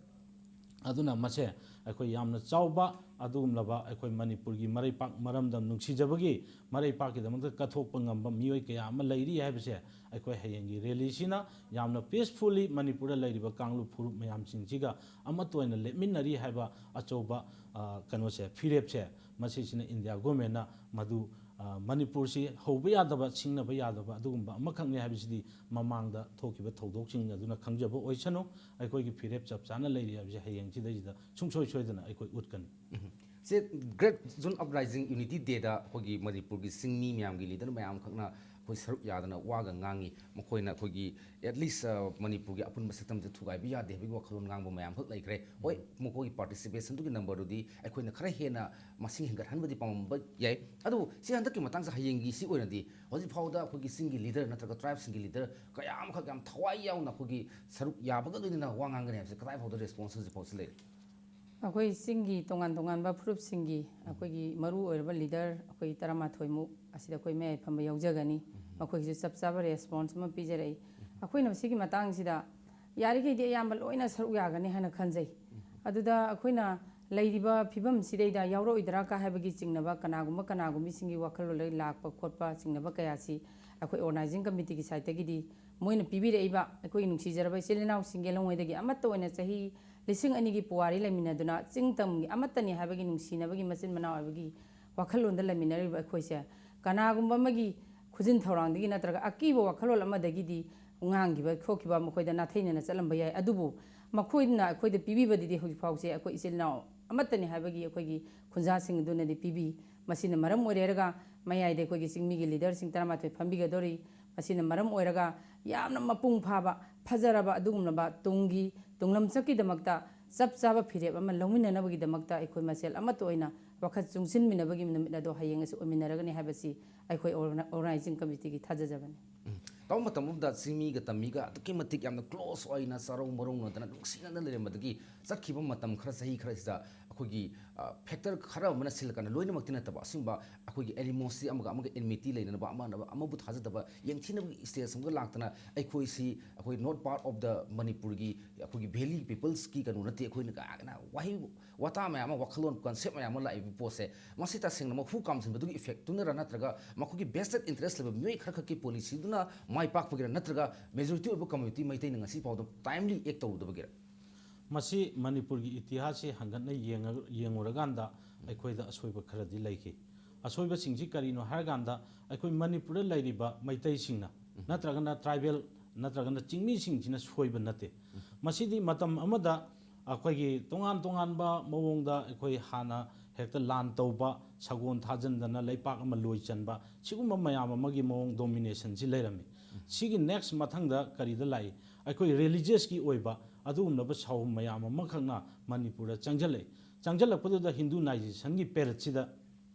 ꯑꯗꯨꯅ ꯃꯁꯦ ꯑꯩꯈꯣꯏ ꯌꯥꯝꯅ ꯆꯥꯎꯕ ꯑꯗꯨꯒꯨꯝꯂꯕ ꯑꯩꯈꯣꯏ ꯃꯅꯤꯄꯨꯔꯒꯤ ꯃꯔꯩꯄꯥꯛ ꯃꯔꯝꯗꯝ ꯅꯨꯡꯁꯤꯖꯕꯒꯤ ꯃꯔꯩꯄꯥꯛꯀꯤꯗꯃꯛꯇ ꯀꯠꯊꯣꯛꯄ ꯉꯝꯕ ꯃꯤꯑꯣꯏ ꯀꯌꯥ ꯑꯃ ꯂꯩꯔꯤ ꯍꯥꯏꯕꯁꯦ ꯑꯩꯈꯣꯏ ꯍꯌꯦꯡꯒꯤ ꯔꯦꯂꯤꯁꯤꯅ ꯌꯥꯝꯅ ꯄꯤꯁꯐꯨꯜꯂꯤ ꯃꯅꯤꯄꯨꯔꯗ ꯂꯩꯔꯤꯕ ꯀꯥꯡꯂꯨꯞ ꯐꯨꯔꯨꯞ ꯃꯌꯥꯝꯁꯤꯡꯁꯤꯒ ꯑꯃꯠꯇ ꯑꯣꯏꯅ ꯂꯦꯞꯃꯤꯟꯅꯔꯤ ꯍꯥꯏꯕ ꯑꯆꯧꯕ, ꯑ, ꯀꯩꯅꯣꯁꯦ, ꯐꯤꯔꯦꯞꯁꯦ, ꯃꯁꯤꯁꯤꯅ ꯏꯟꯗꯤꯌꯥ ꯒꯣꯔꯃꯦꯟꯅ ꯃꯗꯨ, ꯑ, ꯃꯅꯤꯄꯨꯔꯁꯤ ꯍꯧꯕ ꯌꯥꯗꯕ, ꯁꯤꯡꯅꯕ ꯌꯥꯗꯕ ꯑꯗꯨꯒꯨꯝꯕ ꯑꯃꯈꯛꯅꯤ ꯍꯥꯏꯕꯁꯤꯗꯤ ꯃꯃꯥꯡꯗ ꯊꯣꯛꯈꯤꯕ ꯊꯧꯗꯣꯛꯁꯤꯡ ꯑꯗꯨꯅ ꯈꯪꯖꯕ ꯑꯣꯏꯁꯅꯨ꯫ ꯑꯩꯈꯣꯏꯒꯤ ꯐꯤꯔꯦꯞ ꯆꯞ ꯆꯥꯅ ꯂꯩꯔꯤ ꯍꯥꯏꯕꯁꯤ ꯍꯌꯦꯡꯁꯤꯗꯩꯁꯤꯗ ꯁꯨꯡꯁꯣꯏ ꯁꯣꯏꯗꯅ ꯑꯩꯈꯣꯏ ꯎꯠꯀꯅꯤ꯫ ꯁꯦ, ꯒ꯭ꯔꯦꯠ ꯖꯨꯟ ꯑꯞꯔꯥꯏꯖꯤꯡ ꯌꯨꯅꯤꯇꯤ ꯗꯦꯗ ꯑꯩꯈꯣꯏꯒꯤ ꯃꯅꯤꯄꯨꯔꯒꯤ ꯆꯤꯡꯃꯤ ꯃꯌꯥꯝꯒꯤ ꯂꯤꯗꯔ ꯃꯌꯥꯝꯈꯛꯅ ꯑꯩꯈꯣꯏ ꯁꯔꯨꯛ ꯌꯥꯗꯅ ꯋꯥꯒ ꯉꯥꯡꯉꯤ꯫ ꯃꯈꯣꯏꯅ ꯑꯩꯈꯣꯏꯒꯤ at least, ꯑ, ꯃꯅꯤꯄꯨꯔꯒꯤ ꯑꯄꯨꯟꯕ ꯁꯛꯇꯝꯁꯦ ꯊꯨꯒꯥꯏꯕ ꯌꯥꯗꯦ ꯍꯥꯏꯕꯒꯤ ꯋꯥꯈꯜꯂꯣꯟ ꯉꯥꯡꯕ ꯃꯌꯥꯝꯈꯛ ꯂꯩꯈ꯭ꯔꯦ꯫ ꯍꯣꯏ, ꯃꯈꯣꯏꯒꯤ participation ꯗꯨꯒꯤ number ꯗꯨꯗꯤ ꯑꯩꯈꯣꯏꯅ ꯈꯔ ꯍꯦꯟꯅ ꯃꯁꯤꯡ ꯍꯦꯟꯒꯠꯍꯟꯕꯗꯤ ꯄꯥꯝꯃꯝꯕ ꯌꯥꯏ꯫ ꯑꯗꯨꯕꯨ ꯁꯤ ꯍꯟꯗꯛꯀꯤ ꯃꯇꯥꯡꯁꯦ ꯍꯌꯦꯡꯒꯤ ꯁꯤ ꯑꯣꯏꯅꯗꯤ ꯍꯧꯖꯤꯛ ꯐꯥꯎꯕꯗ ꯑꯩꯈꯣꯏꯒꯤ ꯆꯤꯡꯒꯤ leader ꯅꯠꯇ꯭ꯔꯒ tribe ꯁꯤꯡꯒꯤ leader ꯀꯌꯥ ꯑꯃꯈꯛ ꯌꯥꯝ ꯊꯋꯥꯏ ꯌꯥꯎꯅ ꯑꯩꯈꯣꯏꯒꯤ ꯁꯔꯨꯛ ꯌꯥꯕꯒ ꯂꯣꯏꯅꯅ ꯋꯥ ꯉꯥꯡꯒꯅꯤ ꯍꯥꯏꯕꯁꯦ ꯀꯗꯥꯏ ꯐꯥꯎꯗ response ꯍꯧꯖꯤꯛ ꯐꯥꯎꯁꯤ ꯂꯩꯔꯤ? ꯑꯩꯈꯣꯏ ꯆꯤꯡꯒꯤ ꯇꯣꯉꯥꯟ ꯇꯣꯉꯥꯟꯕ ꯐꯨꯔꯨꯞꯁꯤꯡꯒꯤ ꯑꯩꯈꯣꯏꯒꯤ ꯃꯔꯨ ꯑꯣꯏꯔꯕ leader ꯑꯩꯈꯣꯏ ꯇꯔꯥꯃꯥꯊꯣꯏ ꯃꯨꯛ ꯑꯁꯤꯗ ꯑꯩꯈꯣꯏ ꯃꯌꯥꯏ ꯐꯝꯕ ꯌꯥꯎꯖꯒꯅꯤ꯫ ꯃꯈꯣꯏꯒꯤꯁꯨ ꯆꯞ ꯆꯥꯕ response ꯑꯃ ꯄꯤꯖꯔꯛꯏ꯫ ꯑꯩꯈꯣꯏꯅ ꯃꯁꯤꯒꯤ ꯃꯇꯥꯡꯁꯤꯗ ꯌꯥꯔꯤꯈꯩꯗꯤ ꯑꯌꯥꯝꯕ ꯂꯣꯏꯅ ꯁꯔꯨꯛ ꯌꯥꯒꯅꯤ ꯍꯥꯏꯅ ꯈꯟꯖꯩ꯫ ꯑꯗꯨꯗ ꯑꯩꯈꯣꯏꯅ ꯂꯩꯔꯤꯕ ꯐꯤꯕꯝꯁꯤꯗꯩꯗ ꯌꯥꯎꯔꯛꯑꯣꯏꯗ꯭ꯔꯥ ꯀ ꯍꯥꯏꯕꯒꯤ ꯆꯤꯡꯅꯕ, ꯀꯅꯥꯒꯨꯝꯕ ꯀꯅꯥꯒꯨꯝꯕꯤꯁꯤꯡꯒꯤ ꯋꯥꯈꯜꯂꯣꯟ ꯂꯥꯛꯄ ꯈꯣꯠꯄ ꯆꯤꯡꯅꯕ ꯀꯌꯥꯁꯤ ꯑꯩꯈꯣꯏ organizing committee ꯒꯤ side ꯇꯒꯤꯗꯤ ꯃꯣꯏꯅ ꯄꯤꯕꯤꯔꯛꯏꯕ ꯑꯩꯈꯣꯏꯒꯤ ꯅꯨꯡꯁꯤꯖꯔꯕ ꯏꯆꯤꯜ ꯏꯅꯥꯎꯁꯤꯡ ꯌꯦꯜꯍꯧꯉꯩꯗꯒꯤ ꯑꯃꯠꯇ ꯑꯣꯏꯅ ꯆꯍꯤ ꯂꯤꯁꯤꯡ ꯑꯅꯤꯒꯤ ꯄꯨꯋꯥꯔꯤ ꯂꯩꯃꯤꯟꯅꯗꯨꯅ ꯆꯤꯡ ꯇꯝꯒꯤ ꯑꯃꯠꯇꯅꯤ ꯍꯥꯏꯕꯒꯤ ꯅꯨꯡꯁꯤꯅꯕꯒꯤ ꯃꯆꯤꯟ ꯃꯅꯥꯎ ꯍꯥꯏꯕꯒꯤ ꯋꯥꯈꯜꯂꯣꯟꯗ ꯂꯩꯃꯤꯟꯅꯔꯤꯕ ꯑꯩꯈꯣꯏꯁꯦ, ꯀꯅꯥꯒꯨꯝꯕ ꯑꯃꯒꯤ ꯈꯨꯖꯤꯟ ꯊꯧꯔꯥꯡꯗꯒꯤ ꯅꯠꯇ꯭ꯔꯒ ꯑꯀꯤꯕ ꯋꯥꯈꯜꯂꯣꯟ ꯑꯃꯗꯒꯤꯗꯤ ꯉꯥꯡꯈꯤꯕ ꯈꯣꯠꯈꯤꯕ ꯃꯈꯣꯏꯗ ꯅꯥꯊꯩꯅꯅ ꯆꯠꯂꯝꯕ ꯌꯥꯏ꯫ ꯑꯗꯨꯕꯨ ꯃꯈꯣꯏꯅ ꯑꯩꯈꯣꯏꯗ ꯄꯤꯕꯤꯕꯗꯨꯗꯤ ꯍꯧꯖꯤꯛ ꯐꯥꯎꯁꯦ ꯑꯩꯈꯣꯏ ꯏꯆꯤꯜ ꯏꯅꯥꯎ ꯑꯃꯠꯇꯅꯤ ꯍꯥꯏꯕꯒꯤ ꯑꯩꯈꯣꯏꯒꯤ ꯈꯨꯟꯖꯥꯁꯤꯡ ꯑꯗꯨꯅꯗꯤ ꯄꯤꯕꯤ꯫ ꯃꯁꯤꯅ ꯃꯔꯝ ꯑꯣꯏꯔꯦꯔꯒ ꯃꯌꯥꯏꯗ ꯑꯩꯈꯣꯏꯒꯤ ꯆꯤꯡꯃꯤꯒꯤ leader ꯁꯤꯡ ꯇꯔꯥꯃꯥꯊꯣꯏ ꯐꯝꯕꯤꯒꯗꯧꯔꯤ꯫ ꯃꯁꯤꯅ ꯃꯔꯝ ꯑꯣꯏꯔꯒ ꯌꯥꯝꯅ ꯃꯄꯨꯡ ꯐꯥꯕ, ꯐꯖꯔꯕ ꯑꯗꯨꯒꯨꯝꯂꯕ ꯇꯨꯡꯒꯤ, ꯇꯨꯡꯂꯝꯆꯠꯀꯤꯗꯃꯛꯇ ꯆꯞ ꯆꯥꯕ ꯐꯤꯔꯦꯞ ꯑꯃ ꯂꯧꯃꯤꯟꯅꯅꯕꯒꯤꯗꯃꯛꯇ ꯑꯩꯈꯣꯏ ꯃꯁꯦꯜ ꯑꯃꯠꯇ ꯑꯣꯏꯅ ꯋꯥꯈꯜ ꯆꯨꯡꯁꯤꯟꯃꯤꯟꯅꯕꯒꯤ ꯅꯨꯃꯤꯠ ꯑꯗꯣ ꯍꯌꯦꯡ ꯑꯁꯤ ꯑꯣꯏꯃꯤꯟꯅꯔꯒꯅꯤ ꯍꯥꯏꯕꯁꯤ ꯑꯩꯈꯣꯏ ꯑꯣꯔꯒꯅ-, organizing committee ꯒꯤ ꯊꯥꯖꯖꯕꯅꯤ꯫ ꯎꯝ꯫ ꯇꯧꯕ ꯃꯇꯝ ꯑꯃꯗ ꯆꯤꯡꯃꯤꯒ ꯇꯝꯃꯤꯒ ꯑꯗꯨꯛꯀꯤ ꯃꯇꯤꯛ ꯌꯥꯝꯅ close ꯑꯣꯏꯅ ꯆꯥꯔꯧ ꯃꯔꯧꯅꯗꯅ ꯅꯨꯡꯁꯤꯅꯅ ꯂꯩꯔꯝꯕꯗꯒꯤ ꯆꯠꯈꯤꯕ ꯃꯇꯝ ꯈꯔ, ꯆꯍꯤ ꯈꯔꯁꯤꯗ ꯑꯩꯈꯣꯏꯒꯤ, ꯑ, factor ꯈꯔ ꯑꯃꯅ ꯁꯤꯜꯂꯀꯥꯟꯗ, ꯂꯣꯏꯅꯃꯛꯇꯤ ꯅꯠꯇꯕ, ꯑꯁꯤꯒꯨꯝꯕ ꯑꯩꯈꯣꯏꯒꯤ animosity ꯑꯃꯒ ꯑꯃꯒ enmity ꯂꯩꯅꯅꯕ, ꯑꯃꯅ ꯑꯃꯕꯨ ꯊꯥꯖꯗꯕ, ꯌꯦꯡꯊꯤꯅꯕꯒꯤ stage ꯑꯃꯒ ꯂꯥꯛꯇꯅ ꯑ« ꯑꯩꯈꯣꯏꯁꯤ ꯑꯩꯈꯣꯏ not part of the ꯃꯅꯤꯄꯨꯔꯒꯤ, ꯑꯩꯈꯣꯏꯒꯤ valley peoples ꯀꯤ ꯀꯩꯅꯣ ꯅꯠꯇꯦ, ꯑꯩꯈꯣꯏꯅ ꯀꯥꯏꯅ ꯋꯥꯍꯩ ꯋꯥꯇꯥ ꯃꯌꯥꯝ ꯑꯃ, ꯋꯥꯈꯜꯂꯣꯟ concept ꯃꯌꯥꯝ ꯑꯃ ꯂꯥꯛꯏꯕ ꯄꯣꯠꯁꯦ, ꯃꯁꯤ ꯇꯁꯦꯡꯅ ꯃꯈꯨ ꯀꯥꯝꯁꯤꯟꯕꯗꯨꯒꯤ effect ꯇꯨꯅꯔ, ꯅꯠꯇ꯭ꯔꯒ ꯃꯈꯣꯏꯒꯤ vested interest ꯂꯩꯕ ꯃꯤꯑꯣꯏ ꯈꯔ ꯈꯛꯀꯤ policy ꯗꯨꯅ ꯃꯥꯏ ꯄꯥꯛꯄꯒꯤꯔ, ꯅꯠꯇ꯭ꯔꯒ majority ꯑꯣꯏꯕ community ꯃꯩꯇꯩꯅ ꯉꯁꯤ ꯐꯥꯎꯗ timely act ꯇꯧꯔꯨꯗꯕꯒꯤꯔ? ꯃꯁꯤ ꯃꯅꯤꯄꯨꯔꯒꯤ ꯏꯇꯤꯍꯥꯁꯁꯤ ꯍꯪꯒꯠꯅ ꯌꯦꯡꯉ-, ꯌꯦꯡꯉꯨꯔꯀꯥꯟꯗ ꯑꯩꯈꯣꯏꯗ ꯑꯁꯣꯏꯕ ꯈꯔꯗꯤ ꯂꯩꯈꯤ꯫ ꯑꯁꯣꯏꯕꯁꯤꯡꯁꯤ ꯀꯔꯤꯅꯣ ꯍꯥꯏꯔꯀꯥꯟꯗ, ꯑꯩꯈꯣꯏ ꯃꯅꯤꯄꯨꯔꯗ ꯂꯩꯔꯤꯕ ꯃꯩꯇꯩꯁꯤꯡꯅ ꯅꯠꯇ꯭ꯔꯒꯅ tribal ꯅꯠꯇ꯭ꯔꯒꯅ ꯆꯤꯡꯃꯤꯁꯤꯡꯁꯤꯅ ꯁꯣꯏꯕ ꯅꯠꯇꯦ꯫ ꯃꯁꯤꯗꯤ ꯃꯇꯝ ꯑꯃꯗ ꯑꯩꯈꯣꯏꯒꯤ ꯇꯣꯉꯥꯟ ꯇꯣꯉꯥꯟꯕ ꯃꯑꯣꯡꯗ ꯑꯩꯈꯣꯏ ꯍꯥꯟꯅ ꯍꯦꯛꯇ ꯂꯥꯟ ꯇꯧꯕ, ꯁꯒꯣꯜ ꯊꯥꯖꯟꯗꯅ ꯂꯩꯄꯥꯛ ꯑꯃ ꯂꯣꯏ ꯆꯟꯕ, ꯁꯤꯒꯨꯝꯕ ꯃꯌꯥꯝ ꯑꯃꯒꯤ ꯃꯑꯣꯡ domination ꯁꯤ ꯂꯩꯔꯝꯃꯤ꯫ ꯁꯤꯒꯤ next ꯃꯊꯪꯗ ꯀꯔꯤꯗ ꯂꯥꯛꯏ? ꯑꯩꯈꯣꯏ religiousꯀꯤ ꯑꯣꯏꯕ ꯑꯗꯨꯒꯨꯝꯂꯕ ꯁꯥꯎ ꯃꯌꯥꯝ ꯑꯃꯈꯛꯅ ꯃꯅꯤꯄꯨꯔꯗ ꯆꯪꯁꯤꯜꯂꯛꯏ꯫ ꯆꯪꯁꯤꯜꯂꯛꯄꯗꯨꯗ Hinduizationꯒꯤ periodꯁꯤꯗ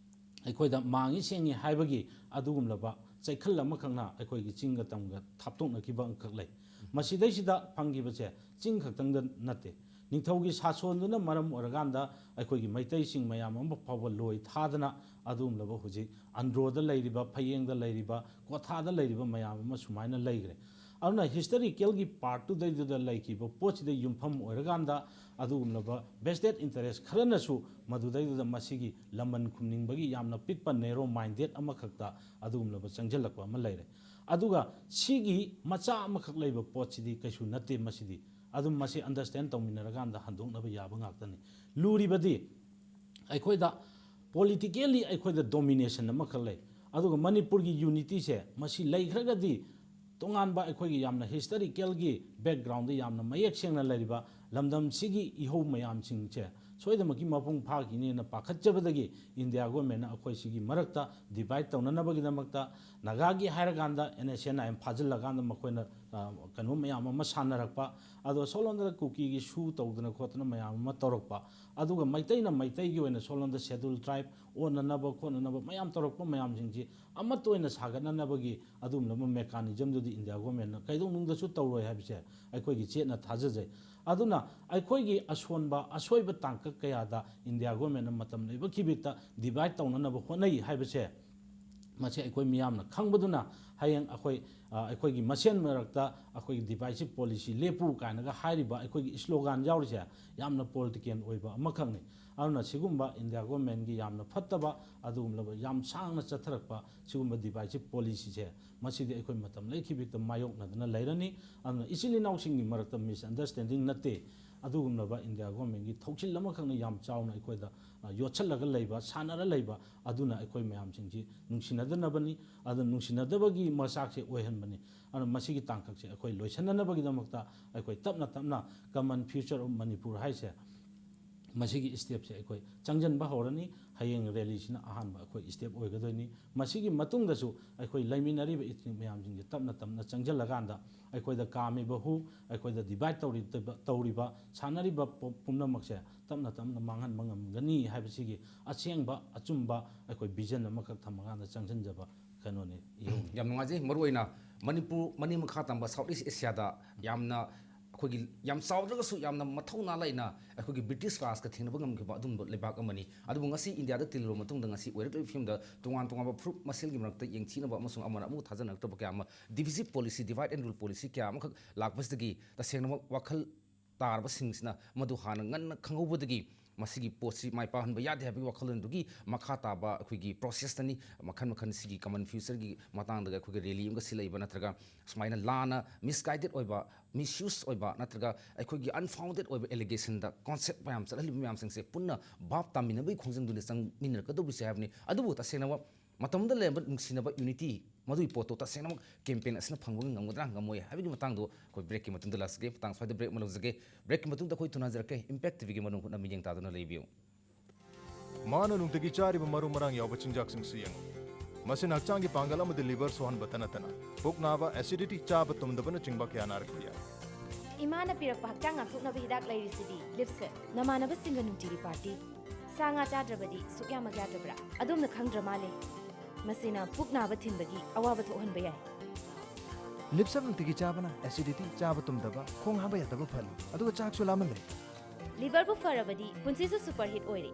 ꯑꯩꯈꯣꯏꯗ ꯃꯥꯡꯉꯤ ꯁꯦꯡꯉꯤ ꯍꯥꯏꯕꯒꯤ ꯑꯗꯨꯒꯨꯝꯂꯕ ꯆꯩꯈꯜ ꯑꯃꯈꯛꯅ ꯑꯩꯈꯣꯏꯒꯤ ꯆꯤꯡꯒ ꯇꯝꯒ ꯊꯥꯞꯇꯣꯛꯅꯈꯤꯕ ꯑꯃꯈꯛ ꯂꯩ꯫ ꯃꯁꯤꯗꯩꯁꯤꯗ ꯐꯪꯈꯤꯕꯁꯦ ꯆꯤꯡ ꯈꯛꯇꯪꯗ ꯅꯠꯇꯦ, ꯅꯤꯡꯊꯧꯒꯤ ꯁꯥꯁꯣꯟꯗꯨꯅ ꯃꯔꯝ ꯑꯣꯏꯔꯀꯥꯟꯗ ꯑꯩꯈꯣꯏꯒꯤ ꯃꯩꯇꯩꯁꯤꯡ ꯃꯌꯥꯝ ꯑꯃ ꯐꯥꯎꯕ ꯂꯣꯏ ꯊꯥꯗꯅ ꯑꯗꯨꯒꯨꯝꯂꯕ ꯍꯧꯖꯤꯛ ꯑꯟꯗ꯭ꯔꯣꯗ ꯂꯩꯔꯤꯕ, ꯐꯌꯦꯡꯗ ꯂꯩꯔꯤꯕ, ꯀ꯭ꯋꯥꯊꯥꯗ ꯂꯩꯔꯤꯕ ꯃꯌꯥꯝ ꯑꯃ ꯁꯨꯃꯥꯏꯅ ꯂꯩꯈ꯭ꯔꯦ꯫ ꯑꯗꯨꯅ historicalꯒꯤ partꯇꯨꯗꯩꯗꯨꯗ ꯂꯩꯈꯤꯕ ꯄꯣꯠꯁꯤꯗ ꯌꯨꯝꯐꯝ ꯑꯣꯏꯔꯀꯥꯟꯗ ꯑꯗꯨꯒꯨꯝꯂꯕ vested interest ꯈꯔꯅꯁꯨ ꯃꯗꯨꯗꯩꯗꯨꯗ ꯃꯁꯤꯒꯤ ꯂꯃꯟ ꯈꯨꯝꯅꯤꯡꯕꯒꯤ ꯌꯥꯝꯅ ꯄꯤꯛꯄ narrow minded ꯑꯃꯈꯛꯇ ꯑꯗꯨꯒꯨꯝꯂꯕ ꯆꯪꯁꯤꯜꯂꯛꯄ ꯑꯃ ꯂꯩꯔꯦ꯫ ꯑꯗꯨꯒ ꯁꯤꯒꯤ ꯃꯆꯥ ꯑꯃꯈꯛ ꯂꯩꯕ ꯄꯣꯠꯁꯤꯗꯤ ꯀꯩꯁꯨ ꯅꯠꯇꯦ꯫ ꯃꯁꯤꯗꯤ ꯑꯗꯨꯝ ꯃꯁꯤ understand ꯇꯧꯃꯤꯟꯅꯔꯀꯥꯟꯗ ꯍꯟꯗꯣꯛꯅꯕ ꯌꯥꯕ ꯉꯥꯛꯇꯅꯤ꯫ ꯂꯨꯔꯤꯕꯗꯤ ꯑꯩꯈꯣꯏꯗ politically ꯑꯩꯈꯣꯏꯗ domination ꯑꯃꯈꯛ ꯂꯩ, ꯑꯗꯨꯒ ꯃꯅꯤꯄꯨꯔꯒꯤ unityꯁꯦ ꯃꯁꯤ ꯂꯩꯈ꯭ꯔꯒꯗꯤ ꯇꯣꯉꯥꯟꯕ ꯑꯩꯈꯣꯏꯒꯤ ꯌꯥꯝꯅ historicalꯒꯤ backgroundꯗ ꯌꯥꯝꯅ ꯃꯌꯦꯛ ꯁꯦꯡꯅ ꯂꯩꯔꯤꯕ ꯂꯝꯗꯝꯁꯤꯒꯤ ꯏꯍꯧ ꯃꯌꯥꯝꯁꯤꯡꯁꯦ ꯁꯣꯏꯗꯅꯃꯛꯀꯤ ꯃꯄꯨꯡ ꯐꯥꯈꯤꯅꯤꯅ ꯄꯥꯈꯠꯆꯕꯗꯒꯤ India governmentꯅ ꯑꯩꯈꯣꯏ ꯁꯤꯒꯤ ꯃꯔꯛꯇ divide ꯇꯧꯅꯅꯕꯒꯤꯗꯃꯛꯇ ꯅꯥꯒꯥꯒꯤ ꯍꯥꯏꯔꯀꯥꯟꯗ NSCN-IM ꯐꯥꯖꯤꯜꯂꯀꯥꯟꯗ ꯃꯈꯣꯏꯅ, ꯑ, ꯀꯩꯅꯣ ꯃꯌꯥꯝ ꯑꯃ ꯁꯥꯟꯅꯔꯛꯄ, ꯑꯗꯣ ꯁꯣꯝꯂꯣꯝꯗ ꯀꯨꯀꯤꯒꯤ ꯁꯨ ꯇꯧꯗꯅ ꯈꯣꯠꯇꯅ ꯃꯌꯥꯝ ꯑꯃ ꯇꯧꯔꯛꯄ, ꯑꯗꯨꯒ ꯃꯩꯇꯩꯅ ꯃꯩꯇꯩꯒꯤ ꯑꯣꯏꯅ ꯁꯣꯝꯂꯣꯝꯗ schedule tribe ꯑꯣꯟꯅꯅꯕ ꯈꯣꯠꯅꯅꯕ ꯃꯌꯥꯝ ꯇꯧꯔꯛꯄ ꯃꯌꯥꯝꯁꯤꯡꯁꯤ ꯑꯃꯠꯇ ꯑꯣꯏꯅ ꯁꯥꯒꯠꯅꯅꯕꯒꯤ ꯑꯗꯨꯒꯨꯝꯂꯕ mechanismꯗꯨꯗꯤ India governmentꯅ ꯀꯩꯗꯧꯅꯨꯡꯗꯁꯨ ꯇꯧꯔꯣꯏ ꯍꯥꯏꯕꯁꯦ ꯑꯩꯈꯣꯏꯒꯤ ꯆꯦꯠꯅ ꯊꯥꯖꯖꯩ꯫ ꯑꯗꯨꯅ ꯑꯩꯈꯣꯏꯒꯤ ꯑꯁꯣꯟꯕ, ꯑꯁꯣꯏꯕ ꯇꯥꯡꯀꯛ ꯀꯌꯥꯗ India governmentꯅ ꯃꯇꯝ ꯂꯩꯕ ꯈꯤꯕꯤꯛꯇ divide ꯇꯧꯅꯅꯕ ꯍꯣꯠꯅꯩ ꯍꯥꯏꯕꯁꯦ ꯃꯁꯤ ꯑꯩꯈꯣꯏ ꯃꯤꯌꯥꯝꯅ ꯈꯪꯕꯗꯨꯅ ꯍꯌꯦꯡ ꯑꯩꯈꯣꯏ, ꯑ, ꯑꯩꯈꯣꯏꯒꯤ ꯃꯁꯦꯟ ꯃꯔꯛꯇ ꯑꯩꯈꯣꯏꯒꯤ divisive policy ꯂꯦꯞꯄꯨ ꯀꯥꯏꯅꯒ ꯍꯥꯏꯔꯤꯕ ꯑꯩꯈꯣꯏꯒꯤ slogan ꯌꯥꯎꯔꯤꯁꯦ ꯌꯥꯝꯅ political ꯑꯣꯏꯕ ꯑꯃꯈꯛꯅꯤ꯫ ꯑꯗꯨꯅ ꯁꯤꯒꯨꯝꯕ India governmentꯀꯤ ꯌꯥꯝꯅ ꯐꯠꯇꯕ ꯑꯗꯨꯒꯨꯝꯂꯕ ꯌꯥꯝ ꯁꯥꯡꯅ ꯆꯠꯊꯔꯛꯄ ꯁꯤꯒꯨꯝꯕ divisive policyꯁꯦ ꯃꯁꯤꯗꯤ ꯑꯩꯈꯣꯏ ꯃꯇꯝ ꯂꯩꯈꯤꯕꯤꯛꯇ ꯃꯥꯌꯣꯛꯅꯗꯅ ꯂꯩꯔꯅꯤ꯫ ꯑꯗꯨꯅ ꯏꯆꯤꯜ ꯏꯅꯥꯎꯁꯤꯡꯒꯤ ꯃꯔꯛꯇ misunderstanding ꯅꯠꯇꯦ, ꯑꯗꯨꯒꯨꯝꯂꯕ India governmentꯀꯤ ꯊꯧꯁꯤꯜ ꯑꯃꯈꯛꯅ ꯌꯥꯝ ꯆꯥꯎꯅ ꯑꯩꯈꯣꯏꯗ, ꯑ, ꯌꯣꯠꯁꯤꯜꯂꯒ ꯂꯩꯕ, ꯁꯥꯟꯅꯔ ꯂꯩꯕ ꯑꯗꯨꯅ ꯑꯩꯈꯣꯏ ꯃꯌꯥꯝꯁꯤꯡꯁꯤ ꯅꯨꯡꯁꯤꯅꯗꯅꯕꯅꯤ꯫ ꯑꯗꯨ ꯅꯨꯡꯁꯤꯅꯗꯕꯒꯤ ꯃꯆꯥꯛꯁꯦ ꯑꯣꯏꯍꯟꯕꯅꯤ꯫ ꯑꯗꯨꯅ ꯃꯁꯤꯒꯤ ꯇꯥꯡꯀꯛꯁꯦ ꯑꯩꯈꯣꯏ ꯂꯣꯏꯁꯤꯟꯅꯅꯕꯒꯤꯗꯃꯛꯇ ꯑꯩꯈꯣꯏ ꯇꯞꯅ ꯇꯞꯅ common future of Manipur ꯍꯥꯏꯁꯦ ꯃꯁꯤꯒꯤ ꯁ꯭ꯇꯦꯞꯁꯦ ꯑꯩꯈꯣꯏ ꯆꯪꯁꯤꯟꯕ ꯍꯧꯔꯅꯤ꯫ ꯍꯌꯦꯡ ꯔꯦꯂꯤꯁꯤꯅ ꯑꯍꯥꯟꯕ ꯑꯩꯈꯣꯏ ꯁ꯭ꯇꯦꯞ ꯑꯣꯏꯒꯗꯣꯏꯅꯤ꯫ ꯃꯁꯤꯒꯤ ꯃꯇꯨꯡꯗꯁꯨ ꯑꯩꯈꯣꯏ ꯂꯩꯃꯤꯟꯅꯔꯤꯕ ꯏꯊꯅꯤꯛ ꯃꯌꯥꯝꯁꯤꯡꯁꯦ ꯇꯞꯅ ꯇꯞꯅ ꯆꯪꯁꯤꯜꯂꯀꯥꯟꯗ ꯑꯩꯈꯣꯏꯗ ꯀꯥꯝꯃꯤꯕ ꯍꯨ, ꯑꯩꯈꯣꯏꯗ ꯗꯤꯚꯥꯏꯠ ꯇꯧꯔꯤꯕ, ꯇꯧꯔꯤꯕ ꯁꯥꯟꯅꯔꯤꯕ ꯄꯨ-, ꯄꯨꯝꯅꯃꯛꯁꯦ ꯇꯞꯅ ꯇꯞꯅ ꯃꯥꯡꯍꯟꯕ ꯉꯝꯒꯅꯤ ꯍꯥꯏꯕꯁꯤꯒꯤ ꯑꯁꯦꯡꯕ ꯑꯆꯨꯝꯕ ꯑꯩꯈꯣꯏ ꯚꯤꯖꯟ ꯑꯃꯈꯛ ꯊꯝꯃꯀꯥꯟꯗ ꯆꯪꯁꯤꯟꯖꯕ ꯀꯩꯅꯣꯅꯤ, ꯏꯍꯧꯅꯤ꯫ ꯌꯥꯝ ꯅꯨꯡꯉꯥꯏꯖꯩ꯫ ꯃꯔꯨꯑꯣꯏꯅ ꯃꯅꯤꯄꯨꯔ, ꯃꯅꯤꯡ ꯃꯈꯥ ꯇꯝꯕ ꯁꯥꯎꯠ ꯏꯁ ꯑꯦꯁꯤꯌꯥꯗ ꯌꯥꯝꯅ ꯑꯩꯈꯣꯏꯒꯤ ꯌꯥꯝ ꯆꯥꯎꯗ꯭ꯔꯒꯁꯨ ꯌꯥꯝꯅ ꯃꯊꯧꯅꯥ ꯂꯩꯅ ꯑꯩꯈꯣꯏꯒꯤ ꯕ꯭ꯔꯤꯇꯤꯁ ꯔꯥꯖꯀ ꯊꯦꯡꯅꯕ ꯉꯝꯈꯤꯕ ꯑꯗꯨꯒꯨꯝꯕ ꯂꯩꯕꯥꯛ ꯑꯃꯅꯤ꯫ ꯑꯗꯨꯕꯨ ꯉꯁꯤ ꯏꯟꯗꯤꯌꯥꯗ ꯇꯤꯜꯂꯨꯔꯕ ꯃꯇꯨꯡꯗ ꯉꯁꯤ ꯑꯣꯏꯔꯛꯂꯤꯕ ꯐꯤꯕꯝꯗ ꯇꯣꯉꯥꯟ ꯇꯣꯉꯥꯟꯕ ꯐꯨꯔꯨꯞ ꯃꯁꯦꯜꯒꯤ ꯃꯔꯛꯇ ꯌꯦꯡꯊꯤꯅꯕ ꯑꯃꯁꯨꯡ ꯑꯃꯅ ꯑꯃꯕꯨ ꯊꯥꯖꯅꯔꯛꯇꯕ ꯀꯌꯥ ꯑꯃ, divisive policy, divide and rule policy ꯀꯌꯥ ꯑꯃꯈꯛ ꯂꯥꯛꯄꯁꯤꯗꯒꯤ ꯇꯁꯦꯡꯅꯃꯛ ꯋꯥꯈꯜ ꯇꯥꯔꯕꯁꯤꯡꯁꯤꯅ ꯃꯗꯨ ꯍꯥꯟꯅ ꯉꯟꯅ ꯈꯪꯍꯧꯕꯗꯒꯤ ꯃꯁꯤꯒꯤ ꯄꯣꯠꯁꯤ ꯃꯥꯏ ꯄꯥꯛꯍꯟꯕ ꯌꯥꯗꯦ ꯍꯥꯏꯕꯒꯤ ꯋꯥꯈꯜꯂꯣꯟꯗꯨꯒꯤ ꯃꯈꯥ ꯇꯥꯕ ꯑꯩꯈꯣꯏꯒꯤ ꯄ꯭ꯔꯣꯁꯦꯁꯇꯅꯤ꯫ ꯃꯈꯜ ꯃꯈꯜ ꯁꯤꯒꯤ ꯀꯃꯟ ꯐ꯭ꯌꯨꯆꯔꯒꯤ ꯃꯇꯥꯡꯗ ꯑꯩꯈꯣꯏꯒꯤ ꯔꯦꯂꯤ ꯑꯃꯒ ꯁꯤꯜꯂꯛꯏꯕ, ꯅꯠꯇ꯭ꯔꯒ ꯁꯨꯃꯥꯏꯅ ꯂꯥꯟꯅ ꯃꯤꯁꯒꯥꯏꯗꯦꯠ ꯑꯣꯏꯕ, ꯃꯤꯁꯌꯨꯁ ꯑꯣꯏꯕ, ꯅꯠꯇ꯭ꯔꯒ ꯑꯩꯈꯣꯏꯒꯤ ꯑꯟꯐꯥꯎꯟꯗꯦꯠ ꯑꯣꯏꯕ ꯑꯦꯂꯤꯒꯦꯁꯟꯗ ꯀꯣꯟꯁꯦꯞ ꯃꯌꯥꯝ ꯆꯠꯍꯜꯂꯤꯕ ꯃꯌꯥꯝꯁꯤꯡꯁꯦ ꯄꯨꯟꯅ ꯚꯥꯞ ꯇꯥꯃꯤꯟꯅꯕꯒꯤ ꯈꯣꯡꯖꯪꯗꯨꯅ ꯆꯪꯃꯤꯟꯅꯔꯛꯀꯗꯧꯕꯁꯦ ꯍꯥꯏꯕꯅꯤ꯫ ꯑꯗꯨꯕꯨ ꯇꯁꯦꯡꯅꯃꯛ ꯃꯇꯝꯗ ꯂꯩꯔꯝꯕ ꯅꯨꯡꯁꯤꯅꯕ ꯌꯨꯅꯤꯇꯤ, ꯃꯗꯨꯒꯤ ꯄꯣꯠꯇꯣ ꯇꯁꯦꯡꯅꯃꯛ ꯀꯦꯝꯄꯦꯟ ꯑꯁꯤꯅ ꯐꯪꯕ ꯉꯝꯒꯗ꯭ꯔꯥ ꯉꯝꯃꯣꯏ ꯍꯥꯏꯕꯒꯤ ꯃꯇꯥꯡꯗꯣ ꯑꯩꯈꯣꯏ ꯕ꯭ꯔꯦꯛꯀꯤ ꯃꯇꯨꯡꯗ ꯂꯥꯛꯆꯒꯦ꯫ ꯃꯇꯥꯡ ꯁ꯭ꯋꯥꯏꯗ ꯕ꯭ꯔꯦꯛ ꯑꯃ ꯂꯧꯖꯒꯦ꯫ ꯕ꯭ꯔꯦꯛꯀꯤ ꯃꯇꯨꯡꯗ ꯑꯩꯈꯣꯏ ꯊꯨꯅꯖꯔꯛꯀꯦ꯫ ꯏꯝꯄꯦꯛ ꯇꯤꯚꯤꯒꯤ ꯃꯔꯨꯞ ꯍꯨꯠꯅ ꯃꯤꯠꯌꯦꯡ ꯇꯥꯗꯨꯅ ꯂꯩꯕꯤꯌꯨ꯫ ꯃꯥꯅ ꯅꯨꯡꯇꯤꯒꯤ ꯆꯥꯔꯤꯕ ꯃꯔꯨ ꯃꯔꯥꯡ ꯌꯥꯎꯕ ꯆꯤꯟꯖꯥꯛꯁꯤꯡꯁꯤ ꯌꯦꯡꯉꯨ꯫ ꯃꯁꯤꯅ ꯍꯛꯆꯥꯡꯒꯤ ꯄꯥꯡꯒꯜ ꯑꯃꯗꯤ ꯂꯤꯚꯔ ꯁꯣꯛꯍꯟꯕꯇ ꯅꯠꯇꯅ ꯄꯨꯛ ꯅꯥꯕ, ꯑꯦꯁꯤꯗꯤꯇꯤ, ꯆꯥꯕ ꯇꯨꯝꯗꯕꯅꯆꯤꯡꯕ ꯀꯌꯥ ꯅꯥꯔꯛꯄ ꯌꯥꯏ꯫ ꯏꯃꯥꯅ ꯄꯤꯔꯛꯄ ꯍꯛꯆꯥꯡ ꯉꯥꯛꯊꯣꯛꯅꯕ ꯍꯤꯗꯥꯛ ꯂꯩꯔꯤꯁꯤꯗꯤ, ꯂꯤꯞꯁꯦ꯫ ꯅꯃꯥꯟꯅꯕꯁꯤꯡꯒ ꯅꯨꯡꯇꯤꯒꯤ ꯄꯥꯔꯇꯤ꯫ ꯁꯥ ꯉꯥ ꯆꯥꯗ꯭ꯔꯕꯗꯤ ꯁꯨꯛꯌꯥꯃꯛ ꯌꯥꯗ꯭ꯔꯕ꯭ꯔꯥ? ꯑꯗꯣꯝꯅ ꯈꯪꯗ꯭ꯔ ꯃꯥꯜꯂꯦ꯫ ꯃꯁꯤꯅ ꯄꯨꯛ ꯅꯥꯕ ꯊꯤꯟꯕꯒꯤ ꯑꯋꯥꯕ ꯊꯣꯛꯍꯟꯕ ꯌꯥꯏ꯫ ꯂꯤꯞꯁꯦꯞ ꯅꯨꯡꯇꯤꯒꯤ ꯆꯥꯕꯅ ꯑꯦꯁꯤꯗꯤꯇꯤ, ꯆꯥꯕ ꯇꯨꯝꯗꯕ, ꯈꯣꯡ ꯍꯥꯝꯕ ꯌꯥꯗꯕ ꯐꯍꯜꯂꯤ, ꯑꯗꯨꯒ ꯆꯥꯛꯁꯨ ꯂꯥꯝꯍꯜꯂꯦ꯫ ꯂꯤꯚꯔꯕꯨ ꯐꯔꯕꯗꯤ ꯄꯨꯟꯁꯤꯁꯨ ꯁꯨꯄꯔ ꯍꯤꯠ ꯑꯣꯏꯔꯦ꯫